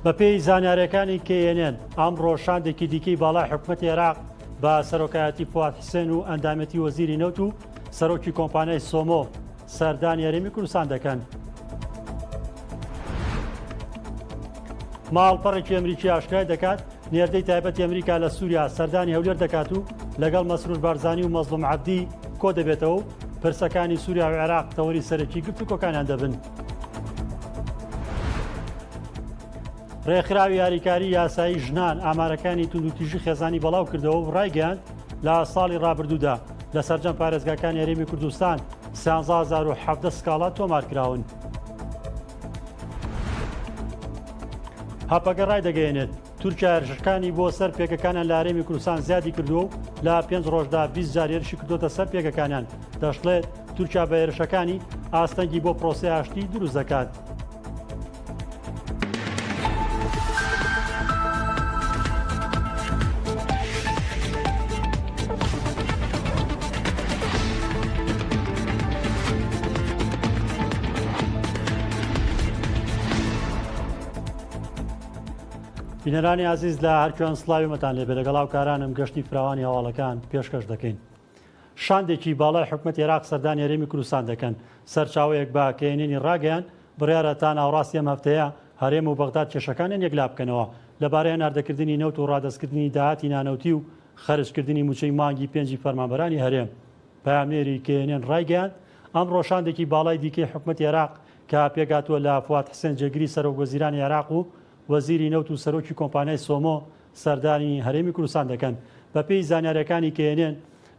بەپێی زانیاریەکانی KNN، ئەمڕۆ شاندێکی دیکەی باڵای حکومەتی عێراق بە سەرۆکایەتی فواد حسێن و ئەندامێتی وەزیری نەوت و سەرۆکی کۆمپانیای سۆمۆ سەردانی هەرێمی کوردستان دەکەن. ماڵپەڕێکی ئەمریکی ئاشکرای دەکات نێردەی تایبەتی ئەمریکا لە سووریا سەردانی هەولێر دەکات و لەگەڵ مەسرور بارزانی و مەزڵوم عەبدی کۆ دەبێتەوە و پرسەکانی سووریا و عێراق تەوەری سەرەکی گفتوگۆکانیان دەبن. ڕێکخراوی هاریکاری یاسایی ژنان ئامارەکانی توندوتیژی خێزانی بەڵاو کردەوە و ڕایگەیاند لە ساڵی ڕابردوودا لە سەرجەم پارێزگاکانی هەرێمی کوردستان 13,017 سکاڵا تۆمار کراون. هەپەگە ڕایدەگەیەنێت، تورکیا هێرشەکانی بۆ سەر پێگەکانیان لە هەرێمی کوردستان زیادی کردووە و لە پێنج ڕۆژدا 20 جار هێرشی کردووەتە سەر پێگەکانیان، دەشڵێت، تورکیا بە هێرشەکانی ئاستەنگی بۆ پرۆسەی ئاشتی دروست دەکات. بینەرانی ئازیز لە هەرکوێن سڵاوی مەتان لێبێ لەگەڵ هاوکارانم گەشتی فراوانی هەواڵەکان پێشکەش دەکەین. شاندێکی باڵای حکومەتی عێراق سەردانی هەرێمی کوردستان دەکەن. سەرچاوەیەک بە کەیەنێنی ڕاگەیاند، بڕیارە تا ناوەڕاستی ئەم هەفتەیە هەرێم و بەغداد کێشەکانیان یەکلا بکەنەوە لەبارەی هەناردەکردنی نەوت و ڕادەستکردنی داهاتی نانەوتی و خەرجکردنی مووچەی مانگی پێنجی فەرمانبەرانی هەرێم. پەیامنێری کەیەنێن ڕایگەیاند، ئەمڕۆ شاندێکی باڵای دیکەی حکومەتی عێراق کە پێکهاتووە لە فواد حسێن جێگری سەرۆک وەزیرانی عێراق و وەزیری نەوت و سەرۆکی کۆمپانیای سۆمۆ سەردانی هەرێمی کوردستان دەکەن. بەپێی زانیارییەکانی کەیەنێن،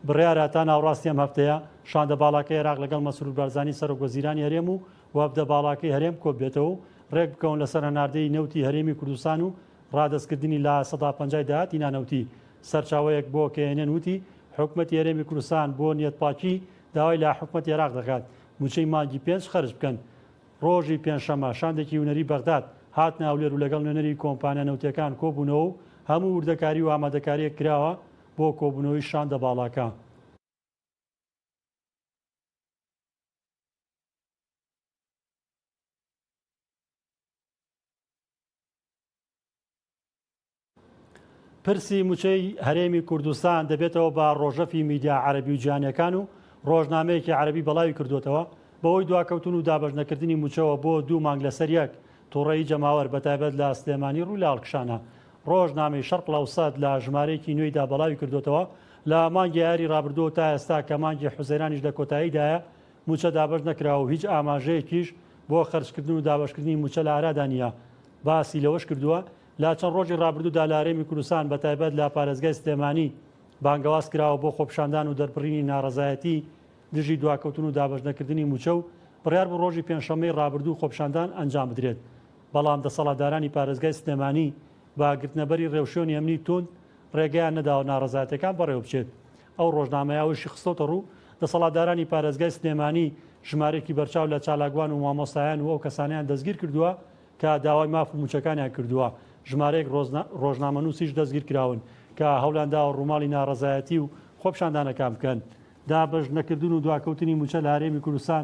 بڕیارە تا ناوەڕاستی ئەم هەفتەیە شاندە باڵاکەی عێراق لەگەڵ مەسرور بارزانی سەرۆک وەزیرانی هەرێم و وەفدە باڵاکەی هەرێم کۆببێتەوە و رێکبکەون لەسەر هەناردەی نەوتی هەرێمی کوردستان و رادەستکردنی لە 50% داهاتی نانەوتی. سەرچاوەیەک بۆ کەیەنێن وتی، حکومەتی هەرێمی کوردستان بۆ نیەتپاکی داوای لە حکومەتی عێراق دەکات مووچەی مانگی پێنج خەرج بکەن. ڕۆژی پێنجشەممە شاندێکی هونەری بەغداد هاتنە هەولێر و لەگەڵ نوێنەری کۆمپانیا نەوتییەکان کۆبوونەوە و هەموو وردەکاری و ئامادەکارییەک کراوە بۆ کۆبوونەوەی شاندە باڵاکە. پرسی موچەی هەرێمی کوردستان دەبێتەوە بە ڕۆژەفی میدیا عەرەبی و جیهانیەکان و ڕۆژنامەیەکی عەرەبی بەڵاوی کردووەتەوە بەهۆی دواکەوتن و دابەشنەکردنی موچەوە بۆ دوو مانگ لەسەر یەک توڕەیی جەماوەر بەتایبەت لە سلێمانی ڕووی لە هەڵکشانە. ڕۆژنامەی شەرق الاوسط لە ژمارەیەکی نوێیدا بەڵاوی کردووەتەوە لە مانگی ئایاری ڕابردووە تا ئێستا کە مانگی حوزەیرانیش لە کۆتاییدایە موچە دابەش نەکراوە و هیچ ئاماژەیەکیش بۆ خەرجکردن و دابەشکردنی موچە لە ئارادا نییە. باسی لەوەش کردووە، لە چەند ڕۆژی ڕابردوودا لە هەرێمی کوردستان بە تایبەت لە پارێزگای سلێمانی بانگەواز کراوە بۆ خۆپیشاندان و دەربڕینی ناڕەزایەتی دژی دواکەوتن و دابەشنەکردنی مووچە و بڕیار بوو ڕۆژی پێنجشەممەی ڕابردوو خۆپیشاندان ئەنجام بدرێت بەڵام دەسەڵاتدارانی پارێزگای سلێمانی بە گرتنەبەری ڕێوشوێنی ئەمنی توند ڕێگەیان نەداوە ناڕەزایەتیەکان بەڕێوەبچێت. ئەو ڕۆژنامەیە ئەوەیشی خستۆتەڕوو، دەسەڵاتدارانی پارێزگای سلێمانی ژمارەیەکی بەرچاو لە چالاکوان و مامۆستایان و ئەو کەسانەیان دەستگیرکردووە کە داوای ماف و مووچەکانیان کردووە، ژمارەیەک ڕۆژنامەنووسیش دەستگیرکراون کە هەوڵیانداوە ڕووماڵی ناڕەزایەتی و خۆپیشاندانەکان بکەن. دابەش نەکردن و دواکەوتنی مووچە لە هەرێمی کوردستان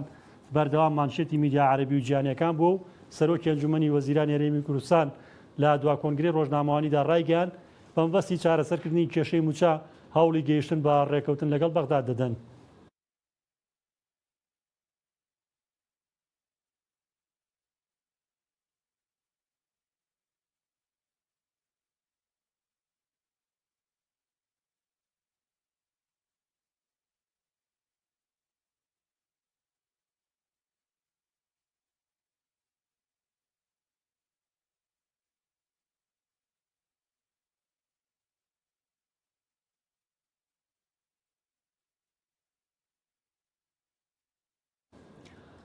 بەردەوام مانشێتی میدیا عەرەبی و جیهانییەکان بووە و سەرۆکی ئەنجوومەنی وەزیرانی هەرێمی کوردستان لە دوا کۆنگرەی ڕۆژنامەوانیدا ڕایگەیاند، بەمەبەستی چارەسەرکردنی کێشەی مووچە هەوڵی گەیشتن بە ڕێککەوتن لەگەڵ بەغداد دەدەن.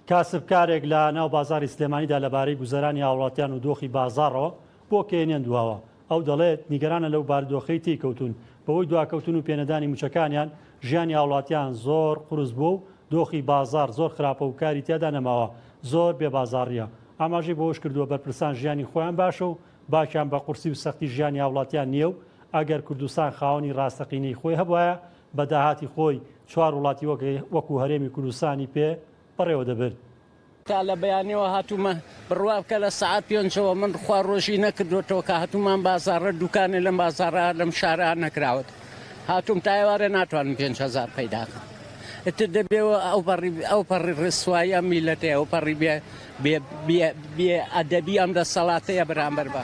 کاسبکارێک لە ناو بازاڕی سلێمانیدا لەبارەی گوزەرانی هاوڵاتیان و دۆخی بازاڕەوە بۆ کێنێن دواوە. ئەو دەڵێت، نیگەرانە لەو بارودۆخەی تێی کەوتوون، بەهۆی دواکەوتن و پێنەدانی مووچەکانیان، ژیانی هاوڵاتیان زۆر قورس بووە و دۆخی بازاڕ زۆر خراپە و کاری تیادا نەماوە، زۆر بێ بازاڕییە. ئاماژەی بەوەشکردووە، بەرپرسان ژیانی خۆیان باشە و باکیان بە قورسی و سەختی ژیانی هاوڵاتیان نییە و ئەگەر کوردستان خاوەنی ڕاستەقینەی خۆی هەبوایە بە داهاتی خۆی چوار وڵاتی وەکو هەرێمی کوردستانی پێ بەڕێوە دەبرد. تا لە بەیانیەوە هاتوومە بڕوا بکە لە سەعات پێنجەوە من خوا ڕۆژی نەکردووەتەوە کە هاتوومە ئەم بازاڕە دوکانێ لەم بازاڕە لەم شارە نەکراوەت هاتووم تا ئێوارێ ناتوانم 5000 پەیدا کەم ئیتر دەبێ ئەو پەڕی ئەو پەڕی ڕسوایی ئەم میلەتەیە ئەو پەڕی بێ بێ بێ بێ ئەدەبی ئەم دەسەڵاتەیە بەرامبەر بە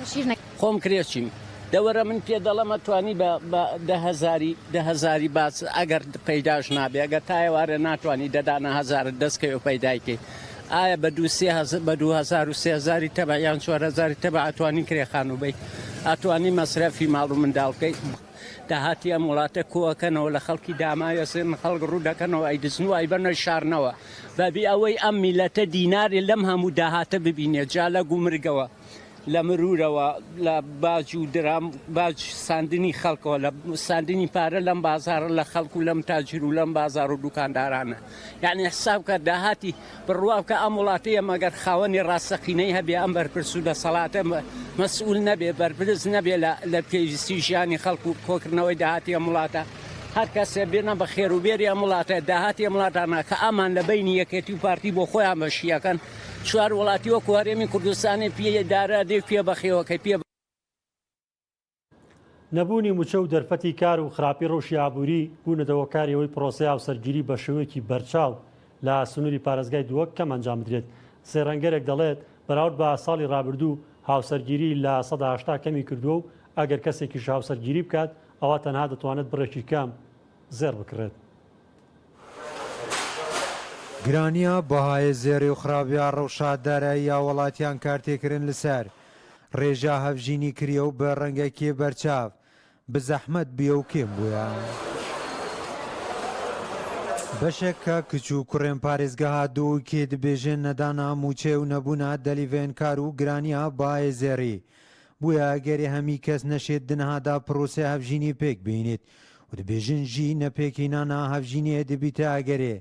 خۆم کرێچیم دەوەرە من پێ دەڵێم ئەتوانی بە بە دە هەزاری دە هەزاری باس ئەگەر پەیداش نابێ ئەگەر تا ئێوارێ ناتوانی دە دانە هەزارت دەست کەوێ و پەیدای کەی ئایا بە دوو سێ هەزار بە دوو هەزار و سێ هەزاری تەبع یان چوار هەزاری تەبع ئەتوانی کرێ خانوو بەی ئەتوانی مەسرەفی ماڵ و منداڵ بکەی داهاتی ئەم وڵاتە کۆئەکەنەوە لە خەڵکی داماوی ئەسێنن خەڵک ڕوو دەکەنەوە ئەیدزن و ئەیبەنە شارنەوە بەبێ ئەوەی ئەم میلەتە دینارێ لەم هەموو داهاتە ببینێ جا لە گومرگەوە لە مرورەوە لە باج و درام باج ساندنی خەڵکەوە لە ساندنی پارە لەم بازاڕە لە خەڵک و لەم تاجر و لەم بازاڕ و دوکاندارانە یعنی حساب کە داهاتی بڕوا بکە ئەم وڵاتەیە مەگەر خاوەنی ڕاستەقینەی هەبێ ئەم بەرپرس و دەسەڵاتە مەسئول نەبێ بەرپرس نەبێ لە لە پێویستی ژیانی خەڵک و کۆکردنەوەی داهاتی ئەم وڵاتە هەر کەسێ بێنە بە خێر و بێری ئەم وڵاتە داهاتی ئەم وڵاتانە کە ئەمان لە بینی یەکێتی و پارتی بۆ خۆیان بەشیەکەن چوار وڵاتی وەکو هەرێمی کوردستانی پێ دارە دێ پێ بەخێوەکەی پێ نەبوونی مووچە و دەرفەتی کار و خراپی ڕەوشی ئابووری بوونەتە هۆکاری ئەوەی پرۆسەی هاوسەرگیری بە شێوەیەکی بەرچاو لە سنووری پارێزگای دهۆک کەم ئەنجام بدرێت. زێڕەنگەرێک دەڵێت، بەراورد بە ساڵی ڕابردوو هاوسەرگیری 80% کەمی کردووە و ئەگەر کەسێکیش هاوسەرگیری بکات ئەوا تەنها دەتوانێت بڕێکی کەم زێڕ بکڕێت. گرانییا بەهایێ زێڕی و خرابیا ڕەوشا داراییا وەڵاتیان کارتێکرن لسەر ڕێژا هەڤژینی کریە و بە ڕەنگەکێ بەرچاڤ بزەحمەت بیە و کێم بویە. بەشێک کە کچ و کوڕێن پارێزگەها دووکێ دبێژن نەدانا مووچێ و نەبوونا دەلیڤێن کار و گرانیا بایێ زێڕی بویە ئەگەرێ هەمی کەس نەشێت دنهادا پڕوسێ هەڤژینی پێک بینێت و دبێژن ژی نەپێکهینانا هەڤژینێ دبیتە ئەگەرێ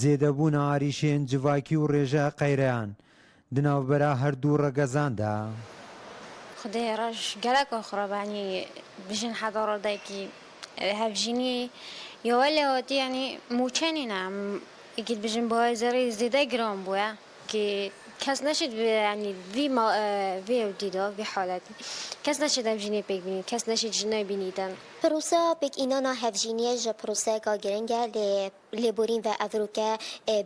زێدەبوونا ئاریشێن جڤاکی و ڕێژە قەیرەیان دناوبەرا هەردوو ڕەگەزاندا. خودێ ڕەش گەلەک خڕەبانی بژن حەدەڕۆ دایکی هەڤژینی یەوە لێ هاتی یانی موچە نینە ئەگیر بژن بەهای زێڕی زێدە گران بویە کی کەس نەشێت یانی ڤی ڤی دیدا ڤی حالەتی کەس نەشێت هەڤژینی پێک بینی کەس نەشێت ژنە بینیتن. پروسە پێک ئینانا هەڤژینیە ژە پروسەیەکا گرنگە لێ لێبورین ڤە ئەڤروکە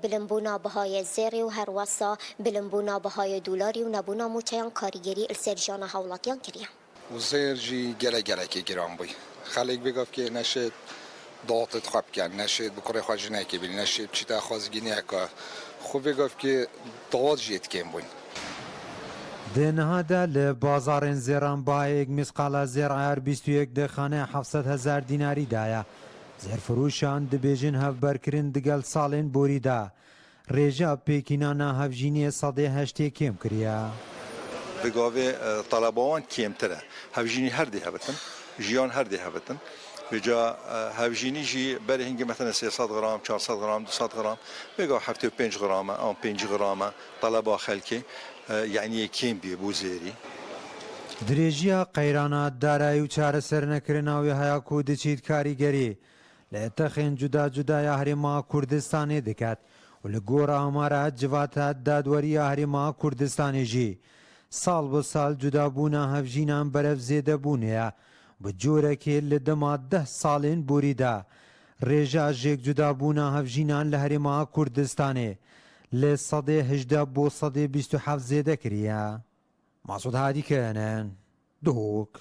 بلنبونا بەهایێ زێڕی و هەروەسا بلنبونا بەهایێ دولاری و نەبونا موچەیان کاریگەری لسەر ژیانا هاوڵاتیان کریە. و زێر ژی گەلە گەلەکی گران بوی. خەلک بێگاڤ کێ نەشێت داوەتت خوە بکەن، نەشێت بکوڕێ خوە ژنەکێ بینی، نەشێت بچیتە خوازگینیەکە خو بێگاڤ کێ داوەت ژی کێم بوین. دێ نهادا لە بازاڕێن زێڕان بەهایێک میسقالە زێڕ عەیار 21 دە خانەێ 700 هەزار دیناری دایە. زێرفرووشان دبێژن هەڤبەرکرن دگەل ساڵێن بۆریدا رێژە پێکهینانا هەڤژینیێ سەدێ هەشتێ کێم کریە. بگاڤێ تەلەباوان کێمترە. هەڤژینی هەر دێ هەبتن، ژیان هەر دێ هەبتن. وێجا هەڤژینی ژی بەرێ هینگێ مەسەلەن 300 غرام، 400 غرام، 200 غرام، وێگا 75 غرامە ئان 50 غرامە تەلەبا خەلکێ یەعنی یێ کێم بیێ بۆ زێری. درێژییا قەیرانا دارایی و چارەسەرنەکرنا وێ هەیا کو دچیت کاریگەری لە تەخێن جودا جودایا هەرێما کوردستانێ دکەت و لە گۆر ئامارە جڤاتە دادوەرییا هەرێما کوردستانێ ژی ساڵ بە سال جودا بوونا هەڤژینان بەرەڤ زێدە بوونێە بە جۆرەکێ لە دەما دە ساڵێن بۆریدا رێژە ژێک جودا بوونا هەڤژینان لە هەرێما کوردستانێ لە سەدێ 18 بۆ سەدێ 27 زێدە کریە. مەسعود هادی کەنن، دهۆک.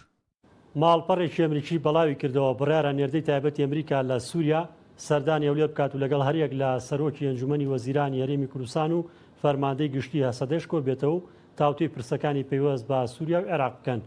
ماڵپەڕێکی ئەمریکی بەڵاوی کردەوە، بڕیارە نێردەی تایبەتی ئەمریکا لە سووریا سەردانی هەولێر بکات و لەگەڵ هەریەک لە سەرۆکی ئەنجوومەنی وەزیرانی هەرێمی کوردستان و فەرماندەی گشتی هەسەدەش کۆبێتەوە و تاوتوێی پرسەکانی پەیوەست بە سووریا و عێراق بکەن.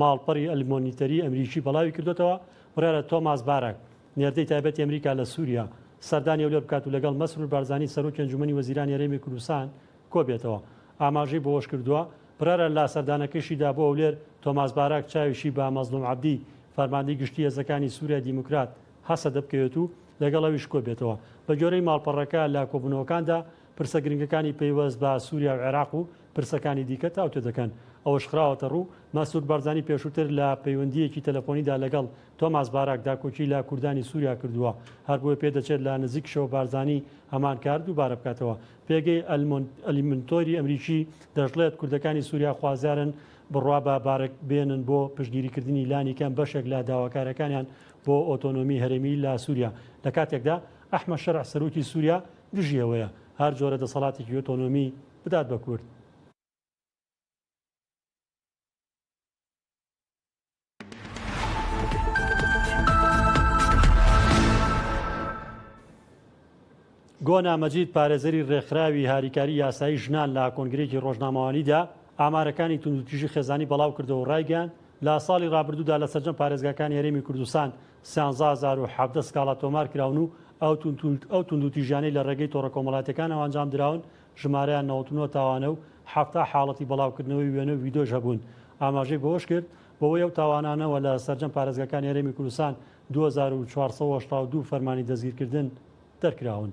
ماڵپەڕی ئەلمۆنیتەری ئەمریکی بەڵاوی کردۆتەوە، بڕیارە تۆماس باراک، نێردەی تایبەتی ئەمریکا لە سووریا سەردانی هەولێر بکات و لەگەڵ مەسرور بارزانی سەرۆکی ئەنجوومەنی وەزیرانی هەرێمی کوردستان کۆبێتەوە. ئاماژەی بەوەشکردووە، بڕیارە لە سەردانەکەیشیدا بۆ هەولێر، تۆماس باراک چاویشی بە مەزڵوم عەبدی، فەرماندەی گشتی هێزەکانی سوریای دیموکرات، هەسەدە بکەوێت و لەگەڵ ئەویش کۆبێتەوە. بەگوێرەی ماڵپەڕەکە، لە کۆبوونەوەکاندا پرسە گرنگەکانی پەیوەست بە سوریا و عێراق و پرسەکانی دیکە تاوتوێ دەکەن. ئەوەشخراوەتەڕوو، مەسرور بارزانی پێشووتر لە پەیوەندییەکی تەلەفۆنیدا لەگەڵ تۆماس باراک داکۆکی لە کوردانی سووریا کردووە، هەربۆیە پێدەچێت لە نزیکشەوە بارزانی هەمان کار دووبارە بکاتەوە. پێگەی ئەلیمنتۆری ئەمریکی دەشڵێت، کوردەکانی سووریا خوازیارن بڕوا بە بارک بێنن بۆ پشتگیریکردنی لانی کەم بەشێک لە داواکارییەکانیان بۆ ئۆتۆنۆمی هەرێمی لە سووریا، لە کاتێکدا ئەحمەد شەرع سەرۆکی سووریا دژی ئەوەیە هەر جۆرە دەسەڵاتێکی ئۆتۆنۆمی بدات بە کورد. گۆنا مەجید پارێزەری رێکخراوی هاریکاری یاسایی ژنان لە کۆنگرەیەکی رۆژنامەوانیدا ئامارەکانی توندوتیژی خێزانی بەڵاوکردەوە و رایگەیاند، لە ساڵی رابردوودا لە سەرجەم پارێزگاکانی هەرێمی کوردستان 13017 سکاڵا تۆمارکراون و ئەو توندوتیژیانەی لە رێگەی تۆڕە کۆمەڵاتیەکانەوە ئەنجامدراون ژمارەیان 99 تاوانە و 70 حاڵەتی بەڵاوکردنەوەی وێنە و ڤیدۆش هەبوون. ئاماژەی بەوەشکرد، بەهۆی ئەو تاوانانەوە لە سەرجەم پارێزگاکانی هەرێمی کوردستان 2482 فەرمانی دەستگیرکردن دەرکراون.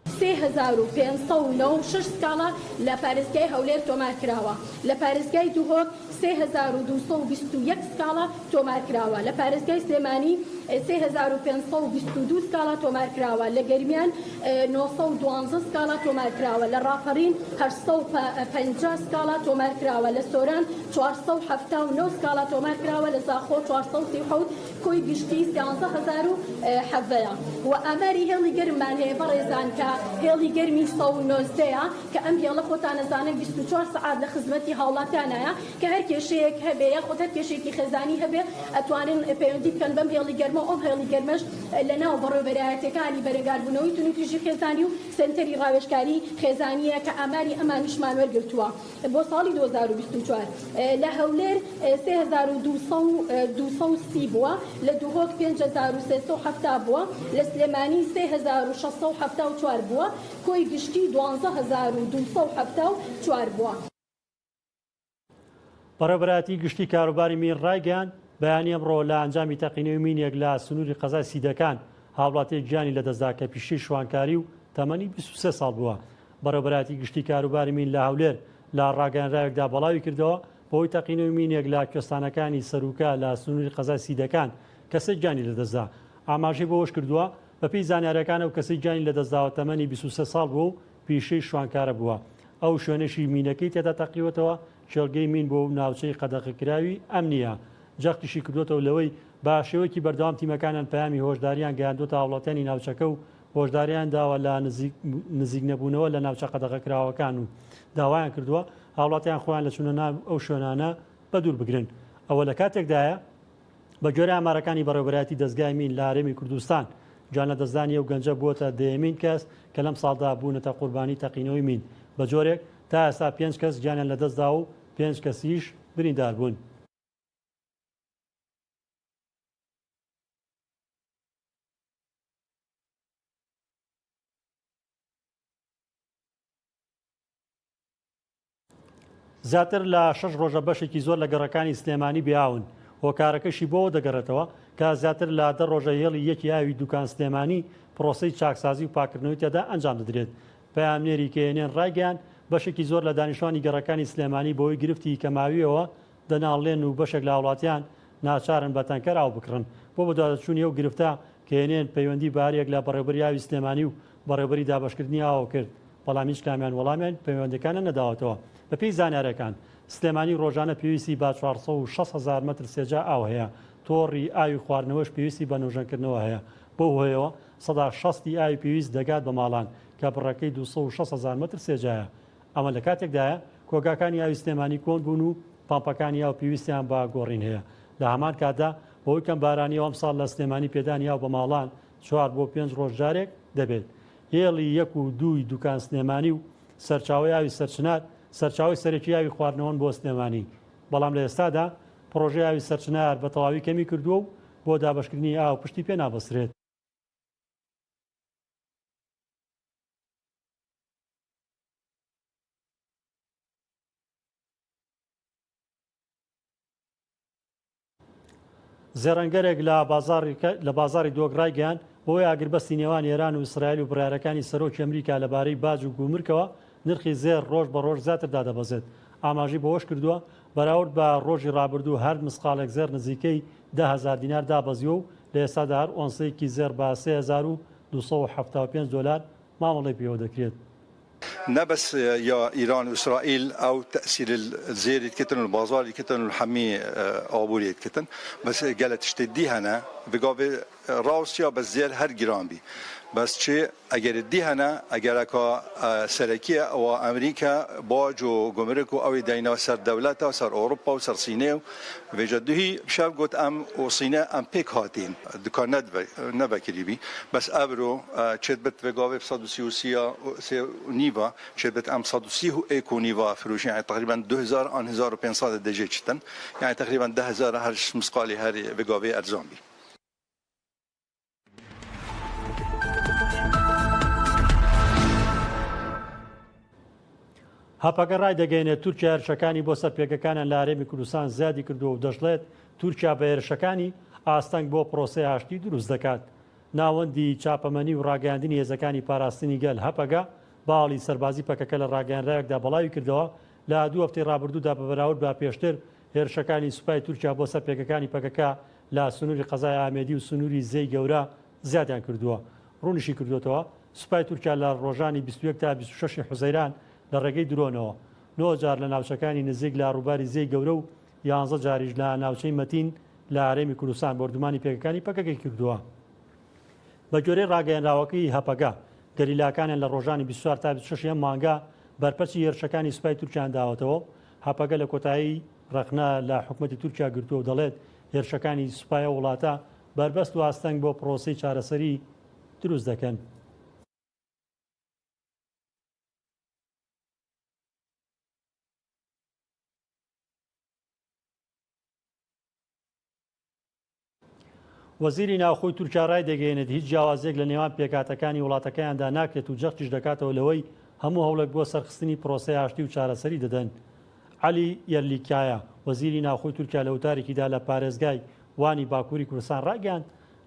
3596 سکاڵا لە پارێزگای هەولێر تۆمارکراوە، لە پارێزگای دهۆک 3221 سکاڵا تۆمارکراوە، لە پارێزگای سلێمانی 3522 سکاڵا تۆمارکراوە، لە گەرمیان 912 سکاڵا تۆمارکراوە، لە ڕاپەڕین 850 سکاڵا تۆمارکراوە، لە سۆران 479 سکاڵا تۆمارکراوە، لە زاخۆ 437 کۆی گشتی 13017 ە و ئاماری هێڵی گەرممان هەیە بەڕێزان کە هێڵی گەرمی 119 ە کە ئەم هێڵە خۆتان ئەزانن 24 سەعات لە خزمەتی هاوڵاتیانایە کە هەر کێشەیەک هەبێ یاخود هەر کێشەیەکی خێزانی هەبێ ئەتوانن پەیوەندی بکەن بەم هێڵی گەرمە و ئەم هێڵی گەرمەش لە ناو بەڕێوەبەرایەتیەکانی بەرەنگاربوونەوەی توندوتیژی خێزانی و سەنتەری ڕاوێژکاری خێزانیە کە ئاماری ئەمانیشمان وەرگرتووە. بۆ ساڵی 2024 لە هەولێر 3230 بووە، لە دهۆک 5370 بووە، لە سلێمانی 3674 بووە، کۆی گشتی 12274 بووە. بەڕێوەبەرایەتی گشتی کاروباری مین ڕایگەیاند، بەیانی ئەمڕۆ لە ئەنجامی تەقینەوەی مینێک لە سنووری قەزای سیدەکان هاوڵاتییەک گیانی لەدەستدا کە پیشەی شوانکاری و تەمەنی 23 ساڵ بووە. بەڕێوەبەرایەتی گشتی کاروباری مین لە هەولێر لە ڕاگەیەنراوێکدا بەڵاویکردەوە، بەهۆی تەقینەوەی مینێک لە کوێستانەکانی سەروکە لە سنووری قەزای سیدەکان کەسێک گیانی لەدەستدا. ئاماژەی بەوەشکردووە، بەپێی زانیارییەکان ئەو کەسەی گیانی لەدەستداوە تەمەنی 23 ساڵ بووە و پیشەی شوانکارە بووە. ئەو شوێنەشی مینەکەی تێدا تەقیوەتەوە کێڵگەی مین بووە و ناوچەی قەدەغەکراوی ئەمنییە. جەختیشی کردووەتەوە لەوەی بە شێوەیەکی بەردەوام تیمەکانیان پەیامی هۆشدارییان گەیاندووەتە هاوڵاتیانی ناوچەکە و هۆشداریان داوە لە نزیک نەبوونەوە لە ناوچە قەدەغەکراوەکان و داوایان کردووە هاوڵاتیان خۆیان لە چوونە ناو ئەو شوێنانە بەدوور بگرن. ئەوە لە کاتێکدایە، بە گوێرەی ئامارەکانی بەڕێوەبەرایەتی دەزگای مین لە هەرێمی کوردستان، گیانلەدەستدانی ئەو گەنجە بووەتە دەیەمین کەس کە لەم ساڵدا بوونەتە قوربانی تەقینەوەی مین، بە جۆرێک تا ئێستا پێنج کەس گیانیان لەدەستداوە و پێنج کەسیش بریندار بوون. زیاتر لە شەش ڕۆژە بەشێکی زۆر لە گەڕەکانی سلێمانی بێ ئاون، هۆکارەکەشی بۆ ئەوە دەگەڕێتەوە کە زیاتر لە دە ڕۆژە هێڵی یەکی ئاوی دوکان سلێمانی پرۆسەی چاکسازی و پاککردنەوەی تێدا ئەنجام دەدرێت. پەیامنێری کەیەنێن ڕایگەیاند، بەشێکی زۆر لە دانیشتوانی گەڕەکانی سلێمانی بەهۆی گرفتی کەماوییەوە دەناڵێن و بەشێک لە هاوڵاتیان ناچارن بە تەنکەر ئاو بکڕن. بۆ بەدواداچوونی ئەو گرفتە، کەیەنێن پەیوەندی بە هەریەک لە بەڕێوەبەری ئاوی سلێمانی و بەڕێوەبەری دابەشکردنی ئاوەوە کرد، بەڵام هیچ کامیان وەڵامیان پەیوەندیەکانیان نەداوەتەوە. بەپێی زانیاریەکان، سلێمانی ڕۆژانە پێویستی بە 460 هەزار مەتر سێجا ئاو هەیە، تۆڕی ئاوی خواردنەوەش پێویستی بە نۆژەنکردنەوە هەیە، بەو هۆیەوە 60% ی ئاوی پێویست دەگات بە ماڵان کە بڕەکەی 260 هەزار مەتر سێجایە. ئەمە لە کاتێکدایە، کۆگاکانی ئاوی سلێمانی کۆن بوون و پامپەکانی ئاو پێویستیان بە گۆڕین هەیە. لە هەمان کاتدا بەهۆی کەمبارانییەوە ئەمساڵ لە سلێمانی پێدانی ئاو بە ماڵان چوار بۆ پێنج ڕۆژ جارێک دەبێت. هێڵی یەک و دووی دوکان سلێمانی و سەرچاوەی ئاوی سەرچنار سەرچاوەی سەرەکی ئاوی خواردنەوەن بۆ سلێمانی، بەڵام لە ئێستادا پڕۆژەی ئاوی سەرچنار بە تەواوی کەمی کردووە و بۆ دابەشکردنی ئاو پشتی پێ نابەسترێت. زێڕەنگەرێک لە بازاڕی لە بازاڕی دۆک ڕایگەیاند، بەهۆی ئاگربەستی نێوان ئێران و ئیسرائیل و بڕیارەکانی سەرۆکی ئەمریکا لەبارەی باج و گومرکەوە، نرخی زێڕ ڕۆژ بە ڕۆژ زیاتر دادەبەزێت. ئاماژەی بەوەشکردووە، بەراورد بە ڕۆژی ڕابردوو هەر مسقاڵێک زێڕ نزیکەی 10,000 دینار دابەزیوە و لە ئێستادا هەر ئۆنسەیەکی زێڕ بە 3275 دۆلار مامەڵەی پێوە دەکرێت. نە بەس یا ئیران و ئیسرائیل ئەو تەئسیر زێری دکتن و بازاری دکتن و حەمی ئابووری دکتن بەس گەلە تشتێ دی هەنە بگاوێ ڕاوسیا بەس زێر هەر گران بی بەس چێ ئەگەر دی هەنە ئەگەرەکە سەرەکیە ئەوە ئەمریکا باج و گومرک و ئەوی داینا سەر دەولەتە سەر ئەوروپا و سەر سینێ و ڤێجا دوهی شەڤ گوت ئەم و سینە ئەم پێک هاتین دکان نەڤکری بی بەس ئەڤرۆ چێت بت ڤێ گاڤێ 133 سێ و نیڤا چێت بت ئەم 130 و ئێک و نیڤا فروشین یانی تەقریبەن 2000 ئان 1500 دەجێ چتن یانی تەقریبەن 10000 هەر مسقالی هەر ڤێ گاڤێ ئەرزان بی. هەپەگە ڕایدەگەیەنێت، تورکیا هێرشەکانی بۆ سەر پێگەکانیان لە هەرێمی کوردستان زیادی کردووە و دەشڵێت، تورکیا بە هێرشەکانی ئاستەنگ بۆ پرۆسەی ئاشتی دروست دەکات. ناوەندی چاپەمەنی و ڕاگەیاندنی هێزەکانی پاراستنی گەل، هەپەگە، باڵی سەربازی پەکەکە لە ڕاگەیەنراوێکدا بەڵاوی کردەوە، لە دوو هەفتەی ڕابردوودا بە بەراورد بە پێشتر هێرشەکانی سوپای تورکیا بۆ سەر پێگەکانی پەکەکە لە سنووری قەزای ئامێدی و سنووری زێی گەورە زیادیان کردووە. ڕوونیشی کردووەتەوە، سوپای تورکیا لە ڕۆژانی 21 تا 26 حوزەیران لە ڕێگەی درۆنەوە نۆ جار لە ناوچەکانی نزیک لە ڕووباری زێی گەورە و یانزە جاریش لە ناوچەی مەتین لە هەرێمی کوردستان بۆردومانی پێگەکانی پەکەکەی کردووە. بە گوێرەی ڕاگەیەنراوەکەی هەپەگە، گەریلاکانیان لە ڕۆژانی 24 تا 26 ئەم مانگە بەرپەرچی هێرشەکانی سوپای تورکیان داوەتەوە و هەپەگە لە کۆتایی ڕەخنە لە حکومەتی تورکیا گرتووە و دەڵێت، هێرشەکانی سوپای ئەو وڵاتە بەربەست و ئاستەنگ بۆ پرۆسەی چارەسەری دروست دەکەن. وەزیری ناوخۆی تورکیا ڕایدەگەیەنێت، هیچ جیاوازییەک لە نێوان پێکهاتەکانی وڵاتەکەیاندا ناکرێت و جەختیش دەکاتەوە لەوەی هەموو هەوڵێک بۆ سەرخستنی پرۆسەی ئاشتی و چارەسەری دەدەن. عەلی یەرلیکایا، وەزیری ناوخۆی تورکیا لە وتارێکیدا لە پارێزگای وانی باکووری کوردستان ڕایگەیاند،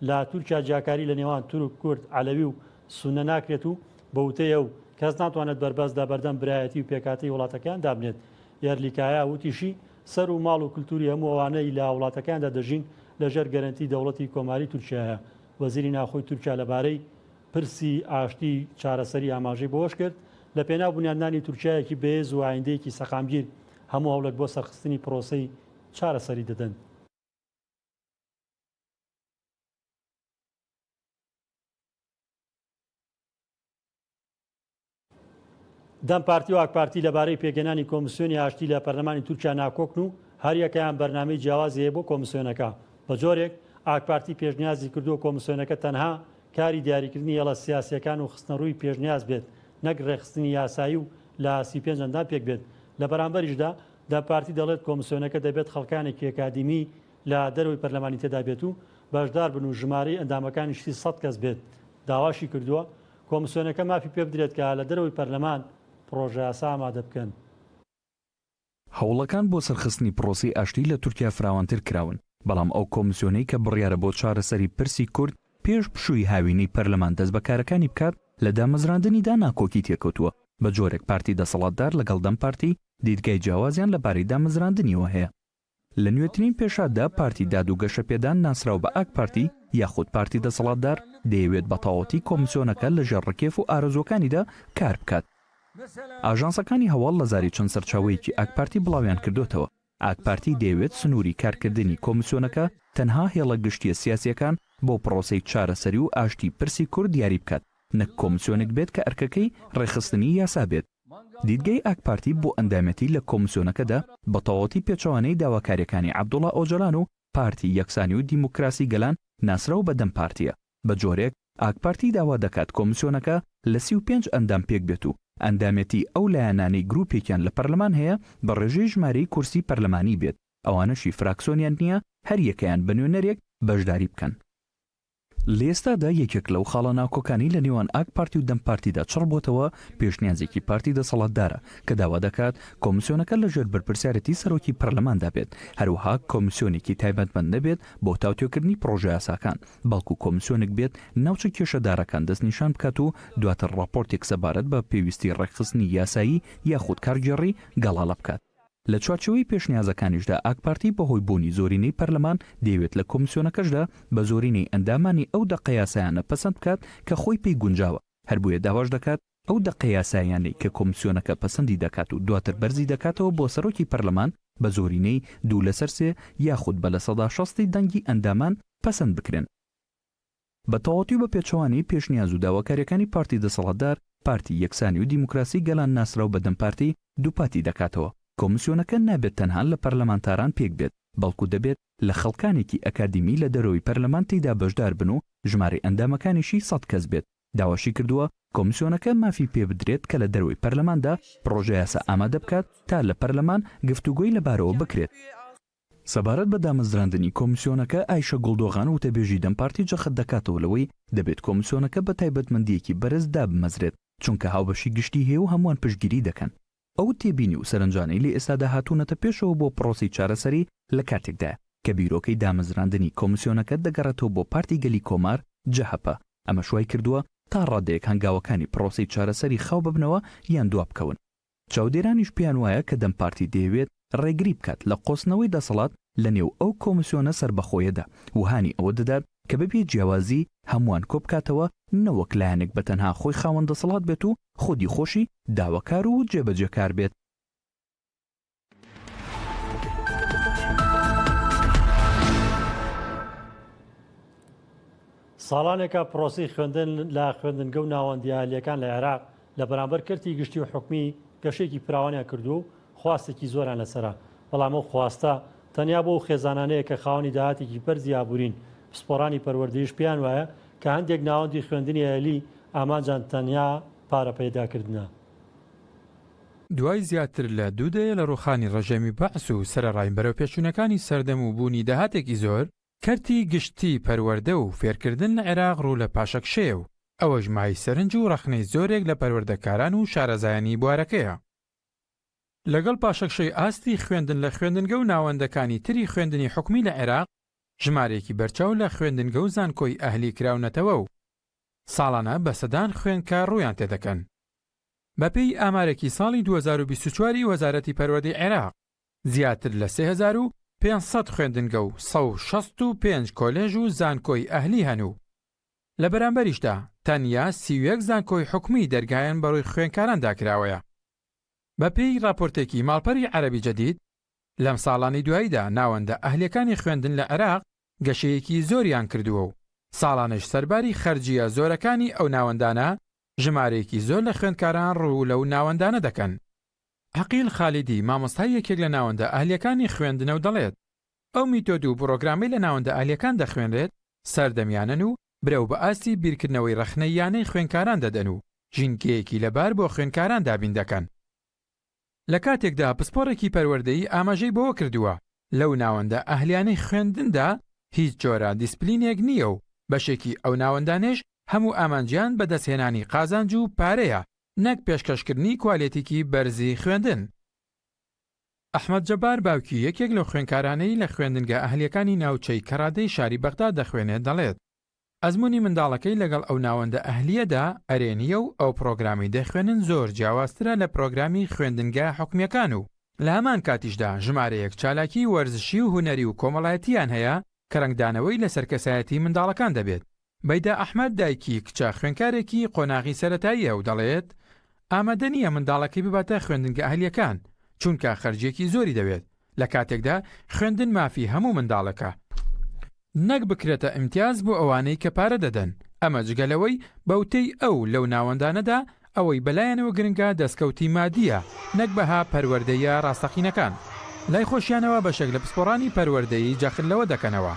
لە تورکیا جیاکاری لە نێوان تورک، کورد، عەلەوی و سوننە ناکرێت و بە وتەی ئەو، کەس ناتوانێت بەربەست لە بەردەم برایەتی و پێکهاتەی وڵاتەکەیان دابنێت. یەرلیکایا وتیشی، سەر و ماڵ و کلتوری هەموو ئەوانەی لە وڵاتەکەیاندا دەژین لەژێر گەرەنتی دەوڵەتی کۆماری تورکیایە. وەزیری ناوخۆی تورکیا لەبارەی پرسی ئاشتی چارەسەری ئاماژەی بەوەشکرد، لەپێناو بونیادنانی تورکیایەکی بەهێز و ئایندەیەکی سەقامگیر هەموو هەوڵێک بۆ سەرخستنی پرۆسەی چارەسەری دەدەن. دەم پارتی و ئاکپارتی لەبارەی پێکهێنانی کۆمسیۆنی ئاشتی لە پەرلەمانی تورکیا ناکۆکن و هەریەکەیان بەرنامەی جیاوازی هەیە بۆ کۆمسیۆنەکە. بە جۆرێک ئاکپارتی پێشنیازی کردووە کۆمسیۆنەکە تەنها کاری دیاریکردنی هێڵە سیاسییەکان و خستنەڕووی پێشنیاز بێت نەک ڕێکخستنی یاسایی و لە 35 ئەندام پێکبێت. لە بەرامبەریشدا دەم پارتی دەڵێت کۆمسیۆنەکە دەبێت خەڵکانێکی ئەکادیمی لە دەرەوەی پەرلەمانی تێدا بێت و بەشداربن و ژمارەی ئەندامەکانیشی سەد کەس بێت. داواشی کردووە کۆمسیۆنەکە مافی پێبدرێت کە لە دەرەوەی پەرلەمان پڕۆژەیاسا ئامادە بکەن. هەوڵەکان بۆ سەرخستنی پڕۆسەی ئاشتی لە تورکیا فراوانتر کراون، بەڵام ئەو کۆمسیۆنەی کە بڕیارە بۆ چارەسەری پرسی کورد پێش پشووی هاوینەی پەرلەمان دەست بە کارەکانی بکات، لە دامەزراندنیدا ناکۆکی تێکەوتووە، بە جۆرێک پارتی دەسەڵاتدار لەگەڵ دەم پارتی دیدگای جیاوازیان لەبارەی دامەزراندنیەوە هەیە. لە نوێترین پێشهاتدا پارتی داد و گەشەپێدان ناسراو بە ئاک پارتی یاخود پارتی دەسەڵاتدار دەیەوێت بە تەواوەتی کۆمسیۆنەکە لە ژێر ڕکێف و ئارەزووەکانیدا کار بکات. ئاژانسەکانی هەواڵ لە زاری چەند سەرچاوەیەکی ئاک پارتی بڵاویان کردۆتەوە ئاک پارتی دەیەوێت سنووری کارکردنی کۆمسیۆنەکە تەنها هێڵە گشتیە سیاسیەکان بۆ پڕۆسەی چارەسەری و ئاشتی پرسی کورد دیاری بکات نەک کۆمسیۆنێک بێت کە ئەرکەکەی ڕێکخستنی یاسا بێت. دیدگای ئاکپارتی بۆ ئەندامێتی لە کۆمسیۆنەکەدا بە تەواوەتی پێچەوانەی داواکارییەکانی عەبدوڵا ئۆجەلان و پارتی یەکسانی و دیموکراسی گەلان ناسراو بە دەم پارتییە، بە جۆرێک ئاکپارتی داوا دەکات کۆمسیۆنەکە لە 35 ئەندام پێکبێت و ئەندامێتی ئەو لایەنانەی گروپێکیان لە پەرلەمان هەیە بە ڕێژەی ژمارەی کورسی پەرلەمانی بێت، ئەوانەشی فراکسۆنیان نییە هەریەکەیان بە نوێنەرێک بەشداری بکەن. لە ئێستادا یەکێک لەو خاڵە ناکۆکانەی لە نێوان ئاک پارتی و دەم پارتیدا چڕ بۆتەوە، پێشنیازێکی پارتی دەسەڵاتدارە کە داوا دەکات کۆمسیۆنەکە لە ژێر بەرپرسیارێتی سەرۆکی پەرلەماندا بێت، هەروەها کۆمسیۆنێکی تایبەتمەند نەبێت بۆ تاوتوێکردنی پڕۆژەیاساکان، بەڵکو کۆمسیۆنێک بێت ناوچە کێشەدارەکان دەستنیشان بکات و دواتر ڕاپۆرتێک سەبارەت بە پێویستی ڕێکخستنی یاسایی یاخود کارگێڕی گەڵاڵە بکات. لە چوارچێوەی پێشنیازەکانیشدا ئاکپارتی بەهۆی بوونی زۆرینەی پەرلەمان دەیەوێت لە کۆمسیۆنەکەشدا بە زۆرینەی ئەندامانی ئەو دەقە یاسایانە پەسەند بکات کە خۆی پێی گونجاوە، هەر بۆیە داواش دەکات ئەو دەقە یاساییانەی کە کۆمسیۆنەکە پەسەندی دەکات و دواتر بەرزی دەکاتەوە بۆ سەرۆکی پەرلەمان بە زۆرینەی دوو لەسەر سێ یاخود بە 60% دەنگی ئەندامان پەسەند بکرێن. بە تەواوەتی و بە پێچەوانەی پێشنیاز و داواکارییەکانی پارتی دەسەڵاتدار، پارتی یەکسانی و دیموکراسی گەلان ناسراو بە دەم پارتی دووپاتی دەکاتەوە، کۆمسیۆنەکە نابێت تەنها لە پەرلەمانتاران پێک بێت، بەڵکو دەبێت لە خەڵکانێکی ئەکادیمی لە دەرەوەی پەرلەمان تێیدا بەشدار بن و ژمارەی ئەندامەکانیشی سەد کەس بێت. داواشی کردووە، کۆمسیۆنەکە مافی پێ بدرێت کە لە دەرەوەی پەرلەماندا پڕۆژەیاسا ئامادە بکات تا لە پەرلەمان گفتوگۆی لەبارەوە بکرێت. سەبارەت بە دامەزراندنی کۆمسیۆنەکە، ئایشە گوڵدۆغان وتەبێژی دەم پارتی جەخت دەکاتەوە لەوەی دەبێت کۆمسیۆنەکە بە تایبەتمەندییەکی بەرز دابمەزرێت، چونکە هاوبەشی گشتی هەیە و هەمووان پشتگیری دەکەن. ئەو تێبینی و سەرنجانەی لە ئێستادا هاتوونەتە پێشەوە بۆ پڕۆسەی چارەسەری لە کاتێکدایە کە بیرۆکەی دامەزراندنی کۆمسیۆنەکە دەگەڕێتەوە بۆ پارتی گەلی کۆمار، جەهەپە، ئەمەش وای کردووە تا ڕادەیەک هەنگاوەکانی پڕۆسەی چارەسەری خاو ببنەوە یان دوابکەون. چاودێرانیش پێیان وایە کە دەم پارتی دەیەوێت ڕێگری بکات لە قۆستنەوەی دەسەڵات لە نێو ئەو کۆمسیۆنە سەربەخۆیەدا و هانی ئەوە دەدات کە بەبێ جیاوازی هەمووان کۆبکاتەوە نەوەک لایەنێک بە تەنها خۆی خاوەن دەسەڵات بێت و خودی خۆشی داواکار و جێبەجێکار بێت. ساڵانێکە پرۆسەی خوێندن لە خوێندنگە و ناوەندییە ئەهلییەکان لە عێراق لە بەرامبەر کەرتی گشتی و حکومی گەشەیەکی فراوانیان کردووە و خواستێکی زۆریان لەسەرە، بەڵام ئەو خواستە تەنیا بۆ ئەو خێزانانەیە کە خاوەنی داهاتێکی بەرزی ئابوورین، پسپۆڕانی پەروەردەییش پێیان وایە کە هەندێک ناوەندی خوێندنی ئەهلی ئامانجان تەنیا پارە پەیداکردنە. دوای زیاتر لە دوو دەیە لە ڕووخانی ڕژێمی بەعس و سەرەڕای بەرەوپێشچوونەکانی سەردەم و بوونی داهاتێکی زۆر، کەرتی گشتیی پەروەردە و فێرکردن لە عێراق ڕوو لە پاشەکشەیە و ئەوەش مایەی سەرنج و ڕەخنەی زۆرێک لە پەروەردەکاران و شارەزایانی بوارەکەیە. لەگەڵ پاشەکشەی ئاستی خوێندن لە خوێندنگە و ناوەندەکانی تری خوێندنی حکومی لە عێراق، ژمارەیەکی بەرچاو لە خوێندنگە و زانکۆی ئەهلی کراونەتەوە و ساڵانە بە سەدان خوێندکار ڕوویان تێدەکەن. بەپێی ئامارێکی ساڵی 2024 ی وەزارەتی پەروەردەی عێراق، زیاتر لە 3500 خوێندنگە و 165 کۆلێژ و زانکۆی ئەهلی هەن و لە بەرامبەریشدا تەنیا 31 زانکۆی حکومی دەرگایان بەڕووی خوێندکاراندا کراوەیە. بەپێی ڕاپۆرتێکی ماڵپەری عەرەبی جەدید، لەم ساڵانەی دواییدا ناوەندە ئەهلییەکانی خوێندن لە عێراق گەشەیەکی زۆریان کردووە و ساڵانەش سەرباری خەرجییە زۆرەکانی ئەو ناوەندانە ژمارەیەکی زۆر لە خوێندکاران ڕوو لەو ناوەندانە دەکەن. عەقیل خالیدی مامۆستای یەکێک لە ناوەندە ئەهلییەکانی خوێندنە و دەڵێت، ئەو میتۆد و پڕۆگرامەی لە ناوەندە ئەهلییەکان دەخوێنرێت سەردەمیانەن و برەو بە ئاستی بیرکردنەوەی ڕەخنەییانەی خوێندکاران دەدەن و ژینگەیەکی لەبار بۆ خوێندکاران دابین دەکەن. لە کاتێکدا پسپۆڕێکی پەروەردەیی ئاماژەی بەوە کردووە، لەو ناوەندە ئەهلیانەی خوێندندا هیچ جۆرە دیسپلینێک نییە و بەشێکی ئەو ناوەندانەیش هەموو ئامانجیان بەدەستهێنانی قازانج و پارەیە نەک پێشکەشکردنی کوالێتیکی بەرزی خوێندن. ئەحمەد جەبار باوکی یەکێک لەو خوێندکارانەی لە خوێندنگە ئەهلییەکانی ناوچەی کەڕادەی شاری بەغدا دەخوێنێت دەڵێت، ئەزموونی منداڵەکەی لەگەڵ ئەو ناوەندە ئەهلییەدا ئەرێنییە و ئەو پڕۆگرامەی دەیخوێنن زۆر جیاوازترە لە پڕۆگرامی خوێندنگە حکومییەکان و لە هەمان کاتیشدا ژمارەیەک چالاکیی وەرزشی و هونەری و کۆمەڵایەتییان هەیە کە ڕەنگدانەوەی لەسەر کەسایەتی منداڵەکان دەبێت. بەیدا ئەحمەد دایکی کچە خوێندکارێکی قۆناغی سەرەتاییە و دەڵێت، ئامادە نییە منداڵەکەی بباتە خوێندنگە ئەهلییەکان، چونکە خەرجییەکی زۆری دەوێت، لە کاتێکدا خوێندن مافی هەموو منداڵێکە، نەک بکرێتە ئیمتیاز بۆ ئەوانەی کە پارە دەدەن، ئەمە جگە لەوەی بەوتەی ئەو لەو ناوەندانەدا ئەوەی بەلایانەوە گرنگە دەستکەوتی مادییە نەک بەها پەروەردەییە ڕاستەقینەکان. لای خۆشیانەوە بەشێک لە پسپۆڕانی پەروەردەیی جەخت لەوە دەکەنەوە،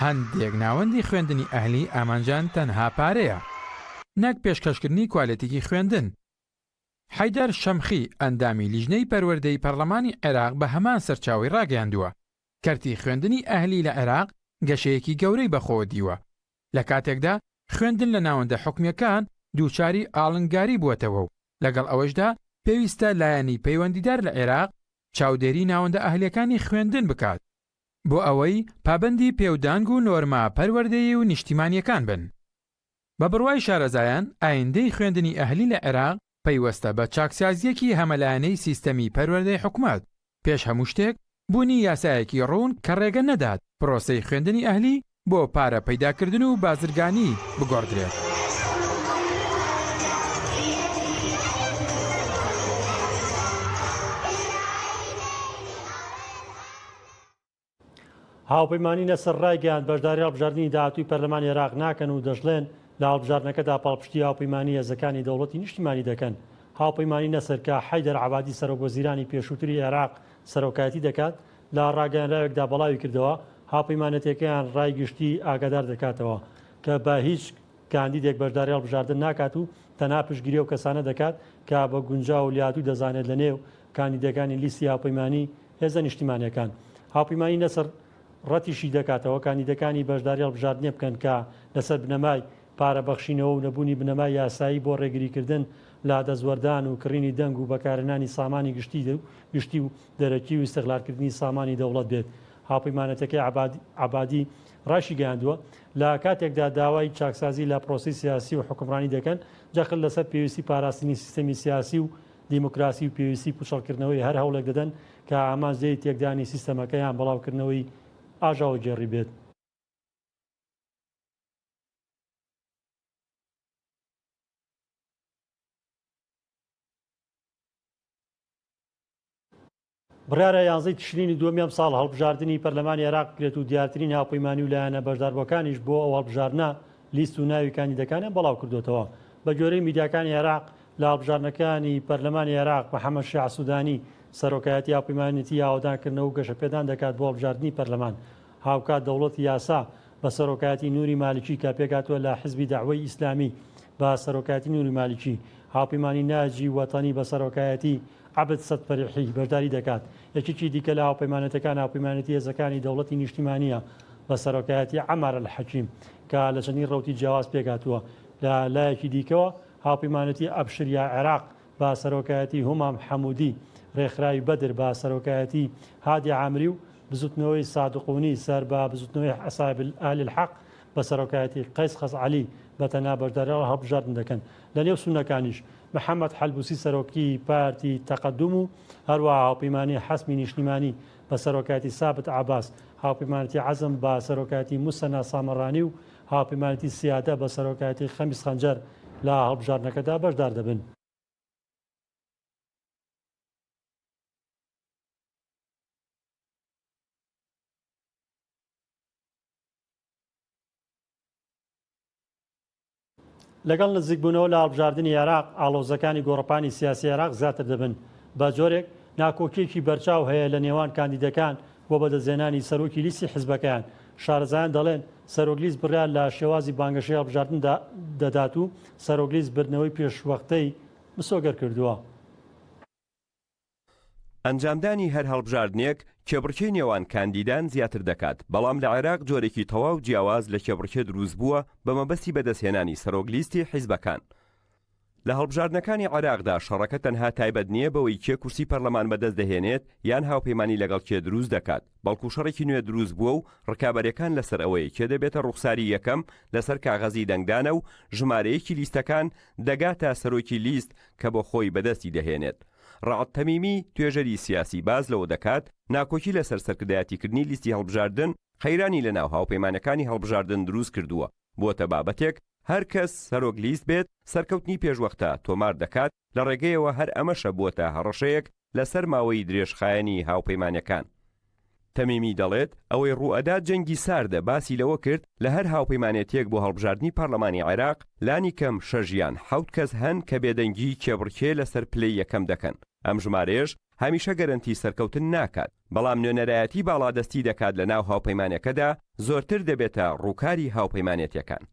هەندێک ناوەندی خوێندنی ئەهلی ئامانجیان تەنها پارەیە نەک پێشکەشکردنی کوالێتیکی خوێندن. حەیدەر شەمخی، ئەندامی لیژنەی پەروەردەی پەڕلەمانی عێراق بە هەمان سەرچاوەی ڕاگەیاندووە، کەرتی خوێندنی ئەهلی لە عێراق گەشەیەکی گەورەی بەخۆوە دیوە، لە کاتێکدا خوێندن لە ناوەندە حکومییەکان دووچاری ئاڵنگاری بووەتەوە و لەگەڵ ئەوەشدا پێویستە لایەنی پەیوەندیدار لە عێراق چاودێری ناوەندە ئەهلییەکانی خوێندن بکات بۆ ئەوەی پابەندی پێودانگ و نۆرمە پەروەردەیی و نیشتیمانییەکان بن. بە بڕوای شارەزایان، ئایندەی خوێندنی ئەهلی لە عێراق پەیوەستە بە چاکسازییەکی هەمەلایەنەی سیستەمی پەروەردەی حکومەت. پێش هەموو شتێک بوونی یاسایەکی ڕوون کە ڕێگە نەدات پرۆسەی خوێندنی ئەهلی بۆ پارە پەیداکردن و بازرگانی بگۆڕدرێت. هاوپەیمانی نەسر ڕایگەیاند بەشداری هەڵبژاردنی داهاتووی پەرلەمانی عێراق ناکەن و دەشڵێن لە هەڵبژاردنەکەدا پاڵپشتی هاوپەیمانی هێزەکانی دەوڵەتی نیشتیمانی دەکەن. هاوپەیمانی نەسر کە حەیدەر عەبادی سەرۆکوەزیرانی پێشووتری عێراق سەرۆکایەتی دەکات، لە ڕاگەیەنراوێکدا بەڵاویکردەوە، هاوپەیمانێتیەکەیان ڕای گشتی ئاگادار دەکاتەوە کە بە هیچ کاندیدێک بەشداری هەڵبژاردن ناکات و تەنها پشتگیری ئەو کەسانە دەکات کە بە گونجاو و لێهاتوو دەزانێت لە نێو کاندیدەکانی لیستی هاوپەیمانی هێزە نیشتیمانیەکان. هاوپەیمانی نەسر ڕەتیشی دەکاتەوە کاندیدەکانی بەشداری هەڵبژاردنێ بکەن کە لەسەر بنەمای پارە بەخشینەوە و نەبوونی بنەمای یاسایی بۆ ڕێگریکردن لە دەستوەردان و کڕینی دەنگ و بەکارهێنانی سامانی گشتی و دەرەکی و ئیستغلالکردنی سامانی دەوڵەت بێت. هاوپەیمانێتەکەی عەبادی ڕاشیگەیاندووە، لە کاتێکدا داوای چاکسازی لە پرۆسەی سیاسی و حوکمڕانی دەکەن، جەخت لەسەر پێویستی پاراستنی سیستەمی سیاسی و دیموکراسی و پێویستی پوچەڵکردنەوەی هەر هەوڵێک دەدەن کە ئامانج لێی تێکدانی سیستەمەکە یان بڵاوکردنەوەی ئاژاوەگێڕی بێت. بڕیارە یانزەی تشرینی دووەمی ئەمساڵ هەڵبژاردنی پەرلەمانی عێراق بکرێت و دیارترین هاوپەیمانی و لایەنە بەشداربووەکانیش بۆ ئەو هەڵبژاردنە لیست و ناوی کاندیدەکانیان بەڵاوکردۆتەوە. بەگوێرەی میدیاکانی عێراق، لە هەڵبژاردنەکانی پەرلەمانی عێراق محەمەد شیاع سودانی سەرۆکایەتی هاوپەیمانێتی ئاوەدانکردنەوە و گەشەپێدان دەکات بۆ هەڵبژاردنی پەرلەمان. هاوکات دەوڵەتی یاسا بە سەرۆکایەتی نوری مالکی کە پێکهاتووە لە حزبی دەعوەی ئیسلامی بە سەرۆکایەتی نوری مالکی، هاوپەیمانی ناجی وەتەنی بە سەرۆکایەتی عەبد سەد فەریحی بەشداری دەکات. یەکێکی دیکە لە هاوپەیمانێتەکان هاوپەیمانێتی هێزەکانی دەوڵەتی نیشتیمانییە بە سەرۆکایەتی عەمار ئەلحەکیم کە لە چەندین ڕەوتی جیاواز پێکهاتووە. لە لایەکی دیکەوە هاوپەیمانێتی ئەبشر یا عێراق بە سەرۆکایەتی هومام حەمودی، رێکخراوی بەدر بە سەرۆکایەتی هادی عامری و بزوتنەوەی سادقونی سەر بە بزوتنەوەی عەسائب ئەهل الحەق بە سەرۆکایەتی قەیس خەزعەلی بە تەنها بەشداری هەڵبژاردن دەکەن. لە نێو سوننەکانیش محەمەد حەلبوسی سەرۆکی پارتی تەقەدوم و هەروەها هاوپەیمانی حەسمی نیشتیمانی بە سەرۆکایەتی سابت عەباس، هاوپەیمانێتی عەزم بە سەرۆکایەتی موسەنا سامەڕانی و هاوپەیمانێتی سیادە بە سەرۆکایەتی خەمیس خەنجەر لە هەڵبژاردنەکەدا بەشدار دەبن. لەگەڵ نزیکبوونەوە لە هەڵبژاردنی عێراق، ئاڵۆزەکانی گۆڕەپانی سیاسی عێراق زیاتر دەبن، بە جۆرێک ناکۆکییەکی بەرچاو هەیە لە نێوان کاندیدەکان بۆ بەدەستهێنانی سەرۆکی لیستی حزبەکەیان، شارەزایان دەڵێن، سەرۆک لیست بڕیار لە شێوازی بانگەشەی هەڵبژاردن دەدات و سەرۆک لیست بردنەوەی پێشوەختەی مسۆگەر کردووە. ئەنجامدانی هەر هەڵبژاردنێک کێبڕکێی نێوان کاندیدان زیاتر دەکات، بەڵام لە عێراق جۆرێکی تەواو جیاواز لە کێبڕکێ دروستبووە بە مەبەستی بەدەستهێنانی سەرۆک لیستی حیزبەکان. لە هەڵبژاردنەکانی عێراقدا شەڕەکە تەنها تایبەت نییە بەوەی کێ کورسی پەرلەمان بەدەست دەهێنێت یان هاوپەیمانی لەگەڵ کێ دروست دەکات، بەڵکو شەڕێکی نوێ دروست بووە و ڕکابەرێکان لەسەر ئەوەیە کێ دەبێتە ڕوخساری یەکەم لەسەر کاغەزی دەنگدانە و ژمارەیەکی لیستەکان دەگاتە سەرۆکی لیست کە بۆ خۆی بەدەستی دەهێنێت. ڕەعد تەمیمی، توێژەری سیاسی باس لەوە دەکات، ناکۆکی لەسەر سەرکردایەتیکردنی لیستی هەڵبژاردن قەیرانی لەناو هاوپەیمانەکانی هەڵبژاردن دروست کردووە، بووەتە بابەتێک هەر کەس سەرۆک لیست بێت سەرکەوتنی پێشوەختە تۆمار دەکات، لە ڕێگەیەوە هەر ئەمەشە بووەتە هەڕەشەیەک لەسەر ماوەی درێژخایەنی هاوپەیمانەکان. تەمیمی دەڵێت، ئەوەی ڕووئەدات جەنگی ساردە، باسی لەوە کرد، لە هەر هاوپەیمانێتییەک بۆ هەڵبژاردنی پارلەمانی عێراق، لانی کەم شەش یان حەوت کەس هەن کە بێدەنگی کێبڕکێ لەسەر پلەی یەکەم دەکەن، ئەم ژمارەیەش هەمیشە گەرەنتی سەرکەوتن ناکات، بەڵام نوێنەرایەتی باڵادەستی دەکات لەناو هاوپەیمانەکەدا، زۆرتر دەبێتە ڕووکاری هاوپەیمانێتیەکان.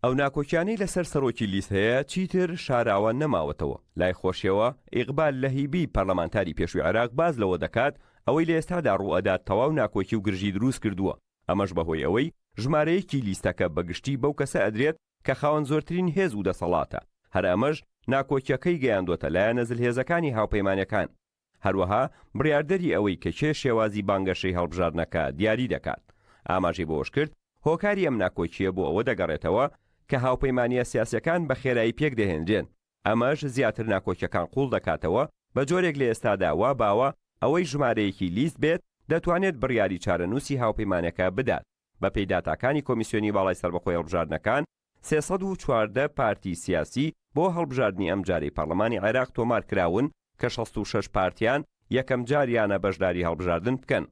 ئەو ناکۆکیانەی لەسەر سەرۆکی لیست هەیە چیتر شاراوە نەماوەتەوە. لای خۆشیەوە ئیقبال لەهیبی پەرلەمانتاری پێشووی عێراق باس لەوە دەکات ئەوەی لە ئێستادا ڕووئەدات تەواو ناکۆکی و گرژی دروست کردووە ئەمەش بەهۆی ئەوەی ژمارەیەکی لیستەکە بە گشتی بەو کەسە ئەدرێت کە خاوەن زۆرترین هێز و دەسەڵاتە هەر ئەمەش ناکۆکیەکەی گەیاندۆتە لایەنە زلهێزەکانی هاوپەیمانەکان هەروەها بڕیاردەری ئەوەی کە کێ شێوازی بانگەشەی هەڵبژاردنەکە دیاری دەکات. ئاماژەی بەوەشکرد، هۆکاری ئەم ناکۆکییە بۆ ئەوە دەگەڕێتەوە کە هاوپەیمانییە سیاسییەکان بە خێرایی پێکدەهێنرێن، ئەمەش زیاتر ناکۆکییەکان قووڵ دەکاتەوە، بە جۆرێک لە ئێستادا وا باوە. ئەوەی ژمارەیەکی لیست بێت دەتوانێت بڕیاری چارەنووسی هاوپەیمانەکە بدات. بەپێی داتاکانی کۆمیسیۆنی باڵای سەربەخۆی هەڵبژاردنەکان، 314 پارتی سیاسی بۆ هەڵبژاردنی ئەمجارەی پەڕلەمانی عێراق تۆمارکراون کە 66 پارتیان یەکەمجاریانە بەشداری هەڵبژاردن بکەن.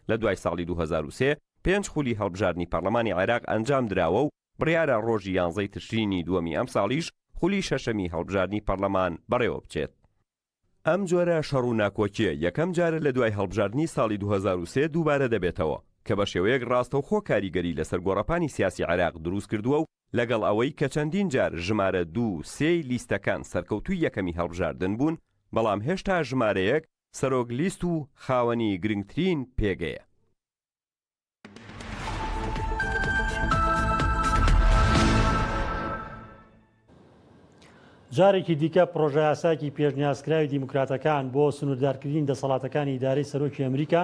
لە دوای ساڵی 2003 پێنج خولی هەڵبژاردنی پەڕلەمانی عێراق ئەنجامدراوە و بڕیارە ڕۆژی یانزەی تشرینی دووەمی ئەمساڵیش خولی شەشەمی هەڵبژاردنی پەڕلەمان بەڕێوەبچێت. ئەم جۆرە شەڕ و ناکۆکییە یەکەم جارە لە دوای هەڵبژاردنی ساڵی 2003 دووبارە دەبێتەوە، کە بە شێوەیەک ڕاستەوخۆ کاریگەری لەسەر گۆڕەپانی سیاسی عێراق دروست کردووە و لەگەڵ ئەوەی کە چەندین جار ژمارە دوو و سێی لیستەکان سەرکەوتووی یەکەمی هەڵبژاردن بوون، بەڵام هێشتا ژمارەیەک سەرۆک لیست و خاوەنی گرنگترین پێگەیە. جارێکی دیکە پڕۆژەیاسایەکی پێشنیازکراوی دیموکراتەکان بۆ سنووردارکردنی دەسەڵاتەکانی ئیدارەی سەرۆکی ئەمریکا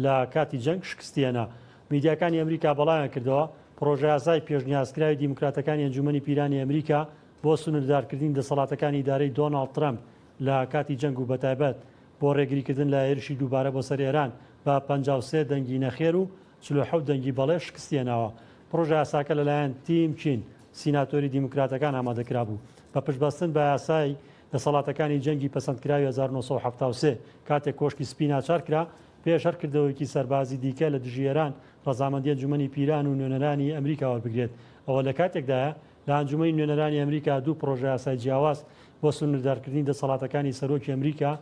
لە کاتی جەنگ شکستیهێنا. میدیاکانی ئەمریکا بەڵاویان کردەوە، پڕۆژەیاسای پێشنیازکراوی دیموکراتەکانی ئەنجوومەنی پیرانی ئەمریکا بۆ سنووردارکردنی دەسەڵاتەکانی ئیدارەی دۆناڵد ترەمپ لە کاتی جەنگ و بەتایبەت بۆ ڕێگریکردن لە هێرشی دووبارە بۆ سەر ئێران بە 53 دەنگی نەخێر و 47 دەنگی بەڵێ شکستی هێناوە. پڕۆژەیاساکە لەلایەن تیم کین، سیناتۆری دیموکراتەکان ئامادەکرابوو. بە پشتبەستن بە یاسای دەسەڵاتەکانی جەنگی پەسەندکراوی 1973، کاتێک کۆشکی سپی ناچار کرا پێش هەر کردەوەیەکی سەربازی دیکە لە دژی ئێران ڕەزامەندی ئەنجومەنی پیران و نوێنەرانی ئەمریکا وەربگرێت. ئەوە لە کاتێکدایە لە ئەنجومەنی نوێنەرانی ئەمریکا دوو پڕۆژەیاسای جیاواز بۆ سنووردارکردنی دەسەڵاتەکانی سەرۆکی ئەمریکا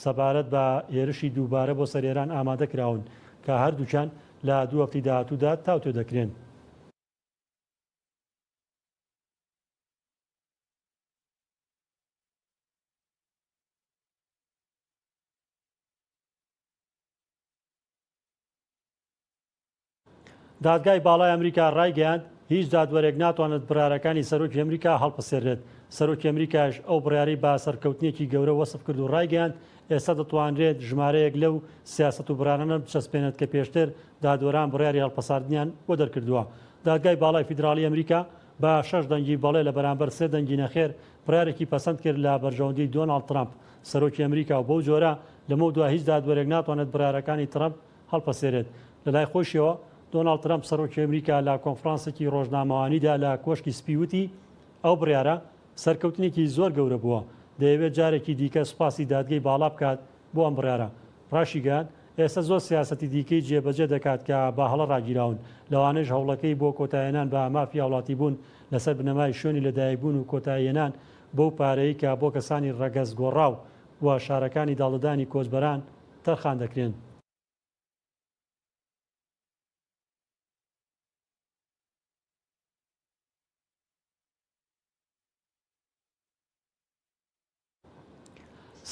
سەبارەت بە هێرشی دووبارە بۆ سەر ئێران ئامادە کراون کە هەردووکیان لە دوو هەفتەی داهاتوودا تاوتوێ دەکرێن. دادگای باڵای ئەمریکا ڕایگەیاند، هیچ دادوەرێک ناتوانێت بڕیارەکانی سەرۆکی ئەمریکا هەڵپەسێرێت، سەرۆکی ئەمریکایش ئەو بڕیارەی بە سەرکەوتنێکی گەورە وەسف کرد و ڕایگەیاند، ئێستا دەتوانرێت ژمارەیەک لەو سیاسەت و بڕیارانە بچەسپێنێت کە پێشتر دادوەران بڕیاری هەڵپەساردنیان بۆ دەرکردووە. دادگای باڵای فیدراڵی ئەمریکا بە شەش دەنگی بەڵێ لە بەرامبەر سێ دەنگی نەخێر بڕیارێکی پەسەند کرد لە بەرژەوەندی دۆناڵد ترەمپ سەرۆکی ئەمریکا و بەو جۆرە لەمەودوا هیچ دادوەرێک ناتوانێت بڕیارەکانی ترەمپ هەڵپەسێرێت. لەلای خۆیشیەوە، دۆناڵد ترەمپ سەرۆکی ئەمریکا لە کۆنفرانسێکی ڕۆژنامەوانیدا لە کۆشکی سپی وتی، ئەو بڕیارە سەرکەوتنێکی زۆر گەورە بووە، دەیەوێت جارێکی دیکە سوپاسی دادگەی باڵا بکات بۆ ئەم بڕیارە. ڕاشیگەیاند، ئێستا زۆر سیاسەتی دیکەی جێبەجێ دەکات کە بە هەڵە ڕاگیراون، لەوانەیش هەوڵەکەی بۆ کۆتایهێنان بە مافی هاوڵاتیبوون لەسەر بنەمای شوێنی لەدایکبوون و کۆتاییهێنان بەو پارەی کە بۆ کەسانی ڕەگەزگۆڕاو و شارەکانی داڵدەدانی کۆچبەران تەرخان دەکرێن.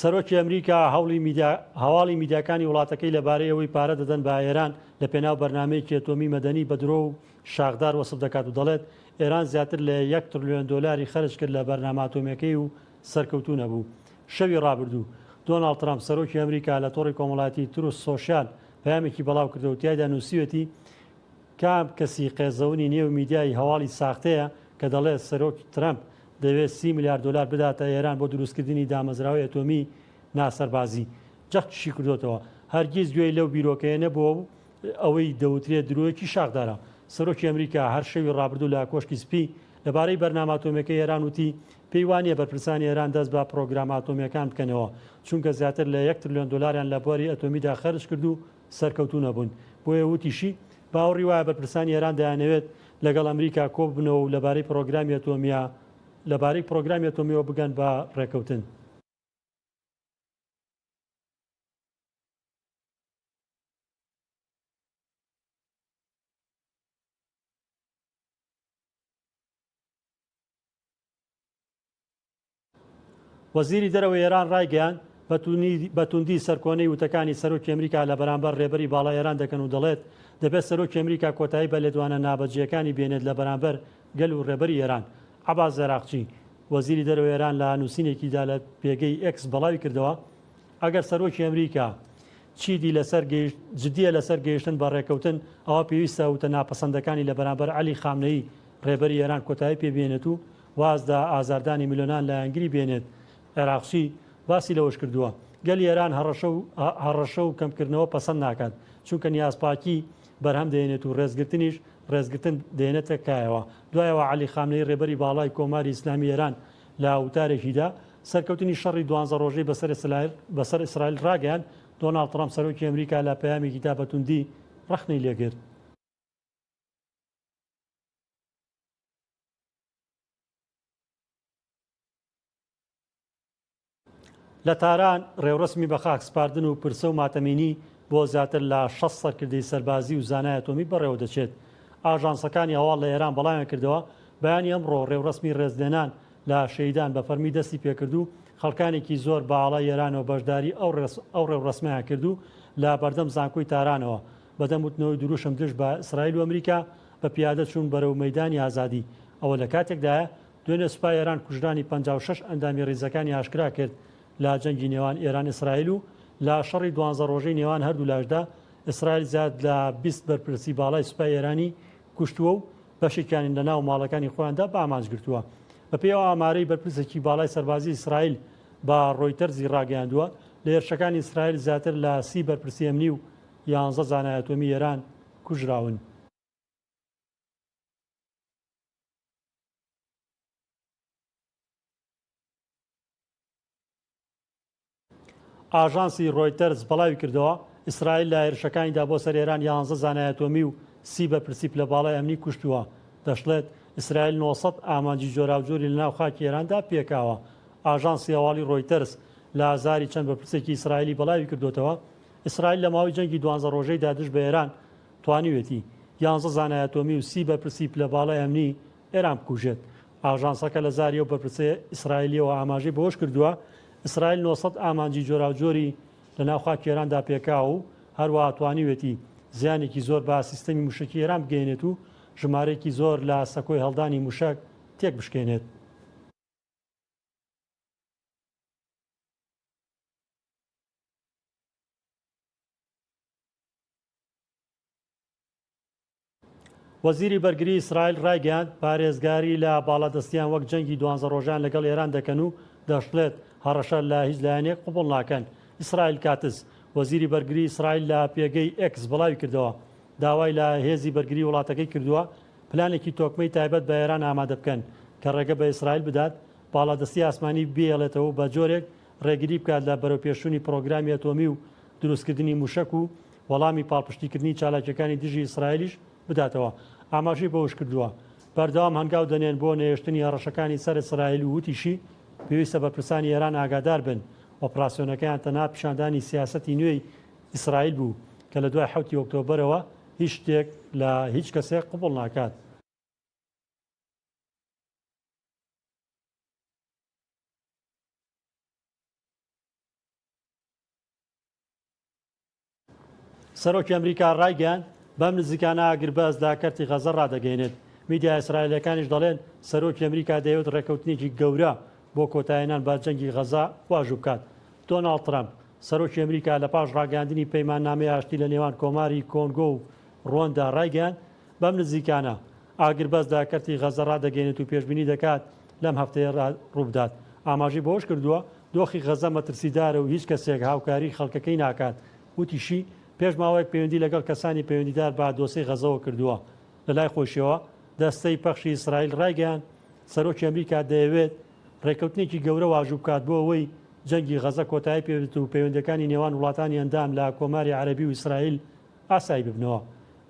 سەرۆکی ئەمریکا هەوڵی میدیا هەواڵی میدیاکانی وڵاتەکەی لەبارەی ئەوەی پارە دەدەن بە ئێران لە پێناو بەرنامەیەکی ئەتۆمی مەدەنی بە درۆ و شاخدار وەسف دەکات و دەڵێت ئێران زیاتر لە یەک ترلیۆن دۆلاری خەرج کرد لە بەرنامە ئەتۆمیەکەی و سەرکەوتوو نەبوو. شەوی ڕابردوو، دۆناڵد ترەمپ، سەرۆکی ئەمریکا لە تۆڕی کۆمەڵایەتی تروس سۆشیال پەیامێکی بەڵاوکردەوە و تیایدا نووسیویەتی، کام کەسی قێزەونی نێو میدیای هەواڵی ساختەیە کە دەڵێت سەرۆک ترەمپ دەیەوێت سی ملیار دۆلار بداتە ئێران بۆ دروستکردنی دامەزراوەی ئەتۆمی ناسەربازی. جەختیشی کردۆتەوە، هەرگیز گوێی لەو بیرۆکەیە نەبووە و ئەوەی دەوترێت درۆیەکی شاخدارە. سەرۆکی ئەمریکا هەر شەوی ڕابردوو لە کۆشکی سپی لەبارەی بەرنامە ئەتۆمییەکەی ئێران وتی، پێی وانییە بەرپرسانی ئێران دەست بە پڕۆگرامە ئەتۆمییەکان بکەنەوە، چونکە زیاتر لە یەک ترلیۆن دۆلاریان لە بواری ئەتۆمیدا خەرج کرد و سەرکەوتوو نەبوون. بۆیە وتیشی، باوەڕی وایە بەرپرسانی ئێران دەیانەوێت لەگەڵ ئەمریکا کۆببنەوە و لەبارەی پڕۆگرامی ئەتۆمییە لەبارەی پڕۆگرامی ئەتۆمییەوە بگەن بە ڕێککەوتن. وەزیری دەرەوەی ئێران ڕایگەیاند، بە توندی سەرکۆنەی وتەکانی سەرۆکی ئەمریکا لە بەرامبەر ڕێبەری باڵای ئێران دەکەن و دەڵێت، دەبێت سەرۆکی ئەمریکا کۆتایی بە لێدوانە نابەجێیەکانی بێنێت لە بەرامبەر گەل و ڕێبەری ئێران. عەباس عێراقچی، وەزیری دەرەوەی ئێران لە نووسینێکیدا لە پێگەی ئێکس بەڵاوی کردەوە، ئەگەر سەرۆکی ئەمریکا چیدی لەسەر جدییە لەسەر گەیشتن بە ڕێککەوتن، ئەوا پێویستە وتە ناپەسەندەکانی لە بەرامبەر عەلی خامنەیی، ڕێبەری ئێران کۆتایی پێ بێنێت و واز لە ئازاردانی ملیۆنان لایەنگری بێنێت. عێراقچی باسی لەوەشکردووە، گەلی ئێران هەڕەشە و هەڕەشە و کەمکردنەوە پەسەند ناکات، چونکە نیازپاکی بەرهەم دەهێنێت و ڕێزگرتنیش ڕێزگرتن دەهێنێتە کایەوە. دوایەوە عەلی خامنەیی ڕێبەری باڵای کۆماری ئیسلامی ئێران لە وتارێکیدا سەرکەوتنی شەڕی دوانزە ڕۆژەی بەسەر بەسەر ئیسرائیل ڕاگەیاند، دۆناڵد ترەمپ سەرۆکی ئەمریکا لە پەیامێکیدا بە توندی ڕەخنەی لێگرت. لە تاران ڕێوڕەسمی بەخاک سپاردن و پرسە و ماتەمینی بۆ زیاتر لە 600 سەرکردەی سەربازی و زانای ئەتۆمی بەڕێوەدەچێت. ئاژانسەکانی هەواڵ لە ئێران بڵاویان کردەوە، بەیانی ئەمڕۆ ڕێوڕەسمی ڕێزلێنان لە شەهیدان بە فەرمی دەستی پێکرد و خەڵکانێکی زۆر بە ئاڵای ئێرانەوە بەشداری ئەو ڕێوڕەسمەیان کرد و لە بەردەم زانکۆی تارانەوە بەدەم وتنەوەی دروشم دژ بە ئیسرائیل و ئەمریکا بە پیادە چوون بەرەو مەیدانی ئازادی. ئەوە لە کاتێکدایە دوێنێ سوپای ئێران کوژرانی 56 ئەندامی ڕیزەکانی ئاشکرا کرد لە جەنگی نێوان ئێران ئیسرائیل و لە شەڕی دوانزە ڕۆژەی نێوان هەردوولاشدا ئیسرائیل زیاد لە 20 بەرپرسی باڵای سوپای ئێرانی کوشتووە و بەشێکیانی لە ناو ماڵەکانی خۆیاندا بە ئامانج گرتووە. بەپێی ئەو ئامارەی بەرپرسێکی باڵای سەربازی ئیسرائیل بە ڕۆیتەرزی ڕاگەیاندووە، لە هێرشەکانی ئیسرائیل زیاتر لە 30 بەرپرسی ئەمنی و یانزە زانای ئەتۆمی ئێران کوژراون. ئاژانسی ڕۆیتەرز بڵاویکردەوە، ئیسرائیل لە هێرشەکانیدا بۆ سەر ئێران یانزە زانای ئەتۆمی و سی بەرپرسی پلە باڵای ئەمنی کوشتووە. دەشڵێت، ئیسرائیل 900 ئامانجی جۆراوجۆری لەناو خاکی ئێراندا پێکاوە. ئاژانسی هەواڵی ڕۆیتەرز لە زاری چەند بەرپرسێکی ئیسرائیلی بڵاویکردۆتەوە، ئیسرائیل لە ماوەی جەنگی دوانزە ڕۆژەیدا دژ بە ئێران توانیوێتی یانزە زانای ئەتۆمی و سی بەرپرسی پلە باڵای ئەمنی ئێران بکوژێت. ئاژانسەکە لە زاری ئەو بەرپرسە ئیسرائیلییەوە ئاماژەی بەوەشکردووە، ئیسرائیل 900 ئامانجی جۆراوجۆری لە ناو خاکی ئێراندا پێکاوە و هەروەها توانیوێتی زیانێکی زۆر بە سیستەمی موشەکی ئێران بگەیەنێت و ژمارەیەکی زۆر لە سەکۆی هەڵدانی موشەک تێکبشکێنێت. وەزیری بەرگری ئیسرائیل ڕایگەیاند، پارێزگاری لە باڵادەستیان وەک جەنگی دوانزە ڕۆژان لەگەڵ ئێران دەکەن و دەشڵێت، هەڕەشە لە هیچ لایەنێک قبوڵ ناکەن. ئیسرائیل کاتز، وەزیری بەرگری ئیسرائیل لە پێگەی ئێکس بڵاویکردەوە، داوای لە هێزی بەرگری وڵاتەکەی کردووە پلانێکی تۆکمەی تایبەت بە ئێران ئامادە بکەن کە ڕێگە بە ئیسرائیل بدات باڵادەستی ئاسمانی بهێڵێتەوە و بە جۆرێک ڕێگری بکات لە بەرەوپێشچوونی پڕۆگرامی ئەتۆمی و دروستکردنی موشەک و وەڵامی پاڵپشتیکردنی چالاکییەکانی دژی ئیسرائیلیش بداتەوە. ئاماژەی بەوەشکردووە، بەردەوام هەنگاو دەنێن بۆ نەهێشتنی هەڕەشەکانی سەر ئیسرائیل و وتیشی، پێویستە بەرپرسانی ئێران ئاگادار بن ئۆپراسیۆنەکەیان تەنها پیشاندانی سیاسەتی نوێی ئیسرائیل بوو کە لە دوای حەوتی ئۆکتۆبەرەوە هیچ شتێک لە هیچ کەسێک قبوڵ ناکات. سەرۆکی ئەمریکا ڕایگەیاند، بەم نزیکانە ئاگربەست لە کەرتی غەزە ڕادەگەیەنێت. میدیا ئیسرائیلییەکانیش دەڵێن، سەرۆکی ئەمریکا دەیەوێت ڕێککەوتنێکی گەورە بۆ کۆتایهێنان بە جەنگی غەزە واژوو بکات. دۆناڵد ترەمپ، سەرۆکی ئەمریکا لە پاش ڕاگەیاندنی پەیماننامەی ئاشتی لە نێوان کۆماری کۆنگۆ و ڕوەندا ڕایگەیاند، بەم نزیکانە ئاگربەست لە کەرتی غەزە ڕادەگەیەنێت و پێشبینی دەکات لەم هەفتەیە ڕووبدات. ئاماژەی بەوەشکردووە، دۆخی غەزە مەترسیدارە و هیچ کەسێک هاوکاریی خەڵکەکەی ناکات. وتیشی، پێش ماوەیەک پەیوەندی لەگەڵ کەسانی پەیوەندیدار بە دۆسێی غەزەوە کردووە. لەلای خۆیشیەوە، دەستەی پەخشی ئیسرائیل ڕایگەیاند، سەرۆکی ئەمریکا دەیەوێت ڕێککەوتنێکی گەورە واژوو بکات بۆ ئەوەی جەنگی غەزە کۆتایی پێبێت و پەیوەندییەکانی نێوان وڵاتانی ئەندام لە کۆماری عەرەبی و ئیسرائیل ئاسایی ببنەوە.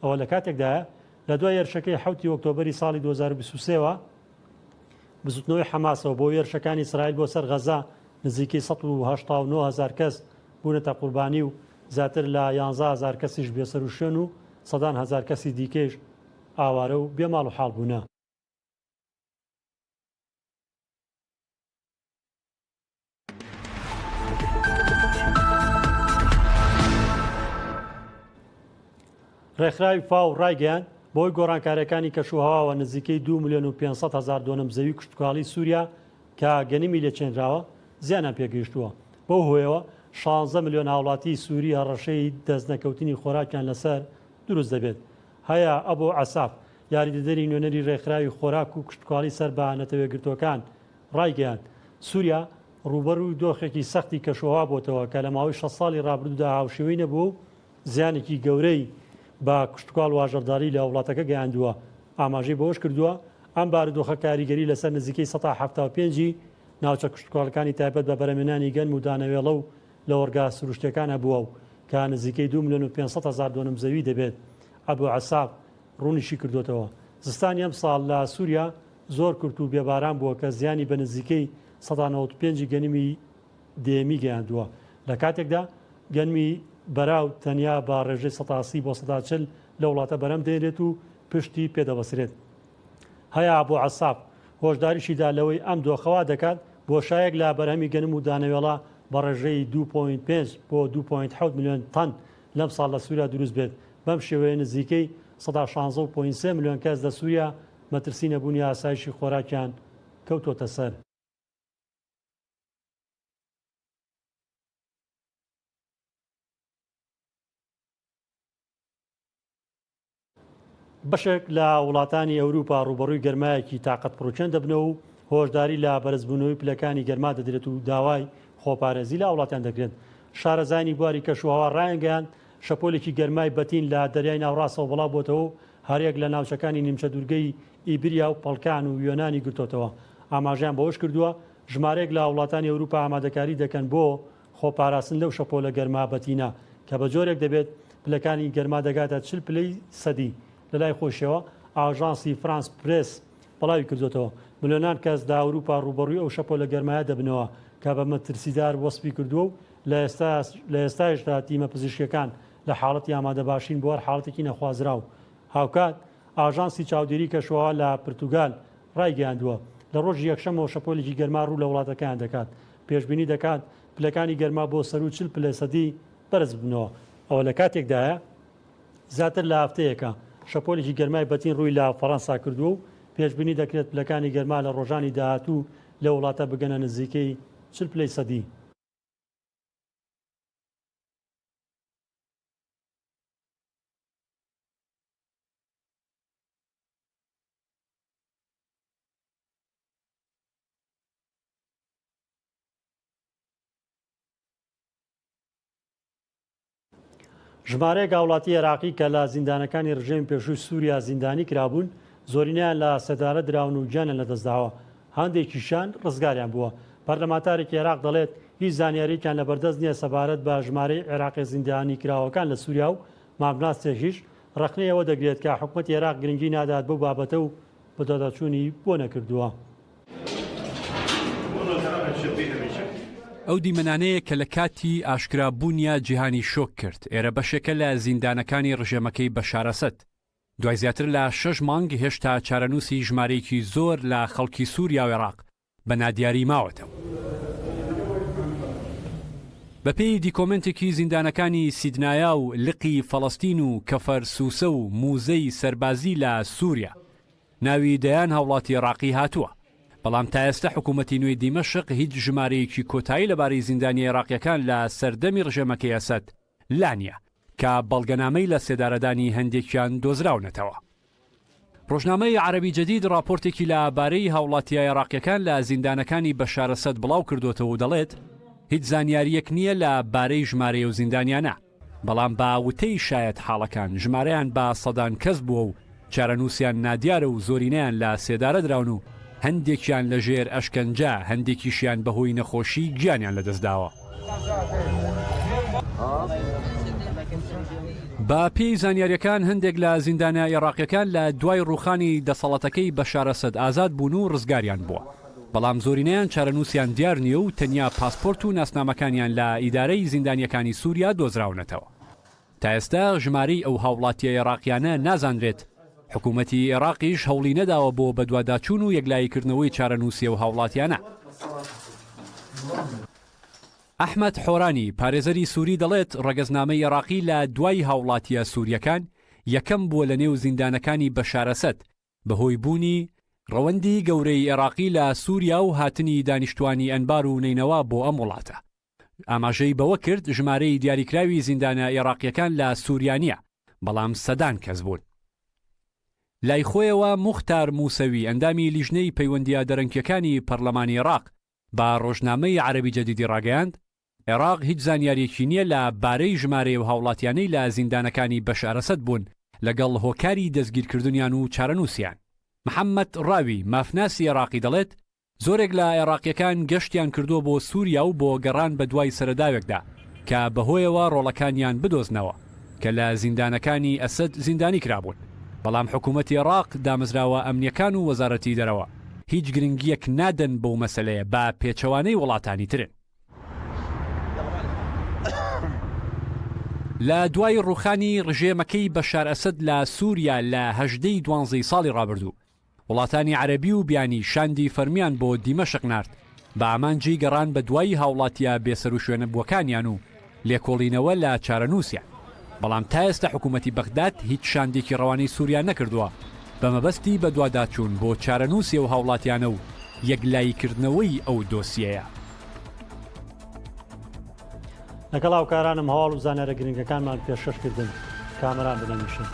ئەوە لە کاتێکدایە، لە دوای هێرشەکەی حەوتی ئۆکتۆبەری ساڵی 2023 وە، بزوتنەوەی حەماسەوە بۆ هێرشەکانی ئیسرائیل بۆ سەر غەزە نزیکەی 189 هەزار کەس بوونەتە قوربانی و زیاتر لە 11 هەزار کەسیش بێسەروشوێن و سەدان هەزار کەسی دیکەیش ئاوارە و بێ ماڵ و حاڵ بوونە. ڕێکخراوی فاو ڕایگەیاند، بەهۆی گۆڕانکارییەکانی کەشوهەواوە نزیکەی 2 ملیۆن و 500 هەزار دۆنم زەوی کشتوکاڵی سووریا کە گەنمی لێ چێنراوە زیانیان پێگەیشتووە، بەو هۆیەوە 16 ملیۆن هاوڵاتیی سووری هەڕەشەی دەستنەکەوتنی خۆراکیان لەسەر دروست دەبێت. هەیا ئەبو عەساف، یاریدەدەری نوێنەری ڕێکخراوی خۆراک و کشتوکاڵی سەر بە نەتەوەیەکگرتووەکان ڕایگەیاند، سووریا. ڕووبەرووی دۆخێکی سەختی کەشوهەوا بۆتەوە کە لە ماوەی 60 ساڵی ڕابردوودا هاوشێوەی نەبووە و زیانێکی گەورەی بە کشتوکاڵ و ئاژەڵداری لە وڵاتەکە گەیاندووە. ئاماژەی بەوەشکردووە، ئەم بارودۆخە کاریگەری لەسەر نزیکەی 75% ی ناوچە کشتوکاڵەکانی تایبەت بە بەرهەمهێنانی گەنم و دانەوێڵە و لەوەڕگا سروشتییەکان هەبووە و کە نزیکەی دوو ملیۆن و 500 هەزار دۆنم زەوی دەبێت. ئەبو عەساف ڕوونیشیکردۆتەوە، زستانی ئەمساڵ لە سووریا زۆر کورت و بێ باران بووە کە زیانی بە نزیکەی 95% ی گەنمی دێمی گەیاندووە، لە کاتێکدا گەنمی بەراو تەنیا بە ڕێژەی 30% بۆ 40% لەو وڵاتە بەرهەم دێنرێت و پشتی پێ دەبەسرێت. هەیا ئەبو عەساف هۆشداریشی دا لەوەی ئەم دۆخە وا دەکات بۆشایەک لە بەرهەمی گەنم و دانەوێڵە بە ڕێژەی دوو پۆینت پێنج بۆ دوو پۆینت حەوت ملیۆن تەن لەمساڵ لە سووریا دروست بێت، بەم شێوەیە نزیکەی 16.3 ملیۆن کەس لە سووریا مەترسی نەبوونی ئاسایشی خۆراکیان کەوتۆتە سەر. بەشێک لە وڵاتانی ئەوروپا ڕووبەڕووی گەرمایەکی تاقەت پڕوکێن دەبنەوە و هۆشداری لە بەرزبوونەوەی پلەکانی گەرما دەدرێت و داوای خۆپارێزی لە وڵاتیان دەکرێت. شارەزایانی بواری کەشوهەوا ڕایانگەیاند، شەپۆلێکی گەرمای بەتین لە دەریای ناوڕاستەوە بڵاوبووەتەوە و هەریەک لە ناوچەکانی نیمچە دوورگەی ئیبریا و پەڵکان و یۆنانی گرتۆتەوە. ئاماژەیان بەوەشکردووە، ژمارەیەک لە وڵاتانی ئەوروپا ئامادەکاری دەکەن بۆ خۆپاراستن لەو شەپۆلە گەرما بەتینە کە بە جۆرێک دەبێت پلەکانی گەرما دەگاتە 40 پلەی سەدی. لەلای خۆیشەوە ئاژانسی فرانس پرێس بڵاوی کردۆتەوە، ملیۆنان کەس لە ئەوروپا ڕووبەڕووی ئەو شەپۆلە گەرمایە دەبنەوە کە بە مەترسیدار وەسفی کردووە و لە ئێستایشدا تیمە پزیشکییەکان لە حاڵەتی ئامادەباشین بۆ هەر حاڵەتێکی نەخوازراو. هاوکات ئاژانسی چاودێری کەشوهەوا لە پرتوگال ڕایگەیاندووە، لە ڕۆژی یەکشەممەوە شەپۆلێکی گەرما ڕوو لە وڵاتەکەیان دەکات، پێشبینی دەکات پلەکانی گەرما بۆ سەروو 40 پلە سەدی بەرز ببنەوە. ئەوە لە کاتێکدایە، زیاتر لە هەفتەیەکە شەپۆلێکی گەرمای بەتین ڕووی لە فەرەنسا کردووە و پێشبینی دەکرێت پلەکانی گەرما لە ڕۆژانی داهاتوو لەو وڵاتە بگەنە نزیکەی 40 پلەی سەدی. ژمارەیەک هاوڵاتی عێراقی کە لە زیندانەکانی ڕژێمی پێشووی سووریا زیندانی کرابوون، زۆرینەیان لە سێدارە دراون و گیانیان لەدەستداوە، هەندێکیشیان ڕزگاریان بووە. پەرلەمانتارێکی عێراق دەڵێت، هیچ زانیارییەکیان لەبەردەست نییە سەبارەت بە ژمارەی عێراقییە زیندانیکراوەکان لە سووریا و مامناستێکیش ڕەخنەی ئەوە دەگرێت کە حکومەتی عێراق گرنگی نادات بەو بابەتە و بەدواداچوونی بۆ نەکردووە. ئەو دیمەنانەیە کە لە کاتی ئاشکرا بوونیا جیهانی شۆک کرد، ئێرە بەشێکە لە زیندانەکانی ڕژێمەکەی بەشار ئەسەد. دوای زیاتر لە شەش مانگ هێشتا چارەنووسی ژمارەیەکی زۆر لە خەڵکی سووریا و عێراق بە نادیاری ماوەتەوە. بەپێی دیکۆمێنتێکی زیندانەکانی سیدنایا و لقی فەڵەستین و کەفەر سوسە و موزەی سەربازی لە سووریا، ناوی دەیان هاوڵاتی عێراقی هاتووە، بەڵام تا ئێستا حکوومەتی نوێی دیمەشق هیچ ژمارەیەکی کۆتایی لەبارەی زیندانییە عێراقییەکان لە سەردەمی ڕژێمەکەی ئەسەد لا نییە، کە بەڵگەنامەی لە سێدارەدانی هەندێکیان دۆزراونەتەوە. ڕۆژنامەی عەرەبی جەدید ڕاپۆرتێکی لە بارەی هاوڵاتییە عێراقییەکان لە زیندانەکانی بەشار ئەسەد بڵاو کردۆتەوە و دەڵێت، هیچ زانیارییەک نییە لە بارەی ژمارەی ئەو زیندانیانە. بەڵام بە وتەی شایەتحاڵەکان ژمارەیان بە سەدان کەس بووە و چارەنووسیان نادیارە و زۆرینەیان لە سێدارە دراون و هەندێکیان لە ژێر ئەشکەنجە، هەندێکیشیان بەهۆی نەخۆشی گیانیان لەدەستداوە. بە پێی زانیارییەکان هەندێک لە زیندانە ئێڕاقییەکان لە دوای ڕووخانی دەسەڵاتەکەی بەشار ئەسەد ئازاد بوون و ڕزگاریان بووە. بەڵام زۆرینەیان چارەنووسیان دیار نییە و تەنیا پاسپۆرت و ناسنامەکانیان لە ئیدارەی زیندانییەکانی سووریا دۆزراونەتەوە. تا ئێستا ژمارەی ئەو هاوڵاتییە ئێراقییانە نازانرێت، حکوومەتی ئێراقیش هەوڵی نەداوە بۆ بەدواداچوون و یەکلاییکردنەوەی چارەنووسی ئەو هاوڵاتییانە. ئەحمەد حۆرانی، پارێزەری سووری دەڵێت، ڕەگەزنامەی ئێراقی لە دوای هاوڵاتییە سوورییەکان یەکەم بووە لەنێو زیندانەکانی بەشار ئەسەد، بەهۆی بوونی ڕەوەندی گەورەی ئێراقی لە سووریا و هاتنی دانیشتووانی ئەنبار و نەینەوا بۆ ئەم وڵاتە. ئاماژەی بەوە کرد، ژمارەی دیاریکراوی زیندانە ئێراقییەکان لە سووریا نییە، بەڵام سەدان کەس بوون. لای خۆیەوە موختار موسەوی، ئەندامی لیژنەی پەیوەندییە دەرەنکییەکانی پەرلەمانی ئێراق، بە ڕۆژنامەی عەرەبی جەدیدی ڕاگەیاند، عێراق هیچ زانیارییەکی نییە لە بارەی ژمارەی ئەو هاوڵاتیانەی لە زیندانەکانی بەشار ئەسەد بوون لەگەڵ هۆکاری دەستگیرکردنیان و چارەنووسیان. محەمەد ڕاوی، مافناسی عێراقی دەڵێت، زۆرێک لە عێراقییەکان گەشتیان کردووە بۆ سووریا و بۆ گەڕان بەدوای سەرەداوێکدا کە بەهۆیەوە ڕۆڵەکانیان بدۆزنەوە کە لە زیندانەکانی ئەسەد زیندانی کرابوون، بەڵام حکوومەتی عێراق، دامەزراوە ئەمنییەکان و وەزارەتی دەرەوە هیچ گرنگییەک نادەن بەو مەسەلەیە بە پێچەوانەی وڵاتانی ترن. لە دوای ڕووخانی ڕژێمەکەی بەشار ئەسەد لە سووریا لە 18 ی دوانزەی ساڵی ڕابردوو، وڵاتانی عەرەبی و بیانی شاندی فەرمیان بۆ دیمەشق نارد بە ئامانجی گەڕان بە دوای هاوڵاتیە بێسەروشوێنبووەکانیان و لێکۆڵینەوە لە چارەنووسیان، بەڵام تا ئێستا حکوومەتی بەغداد هیچ شاندێکی ڕەوانەی سووریا نەکردووە بە مەبەستی بەدواداچوون بۆ چارەنووسی ئەو هاوڵاتیانە و یەکلاییکردنەوەی ئەو دۆسیەیە. لەگەڵ هاوکارانم هەواڵ و زانیارە گرنگەکانمان پێشکەش کردن. کامەران بنەمیشن.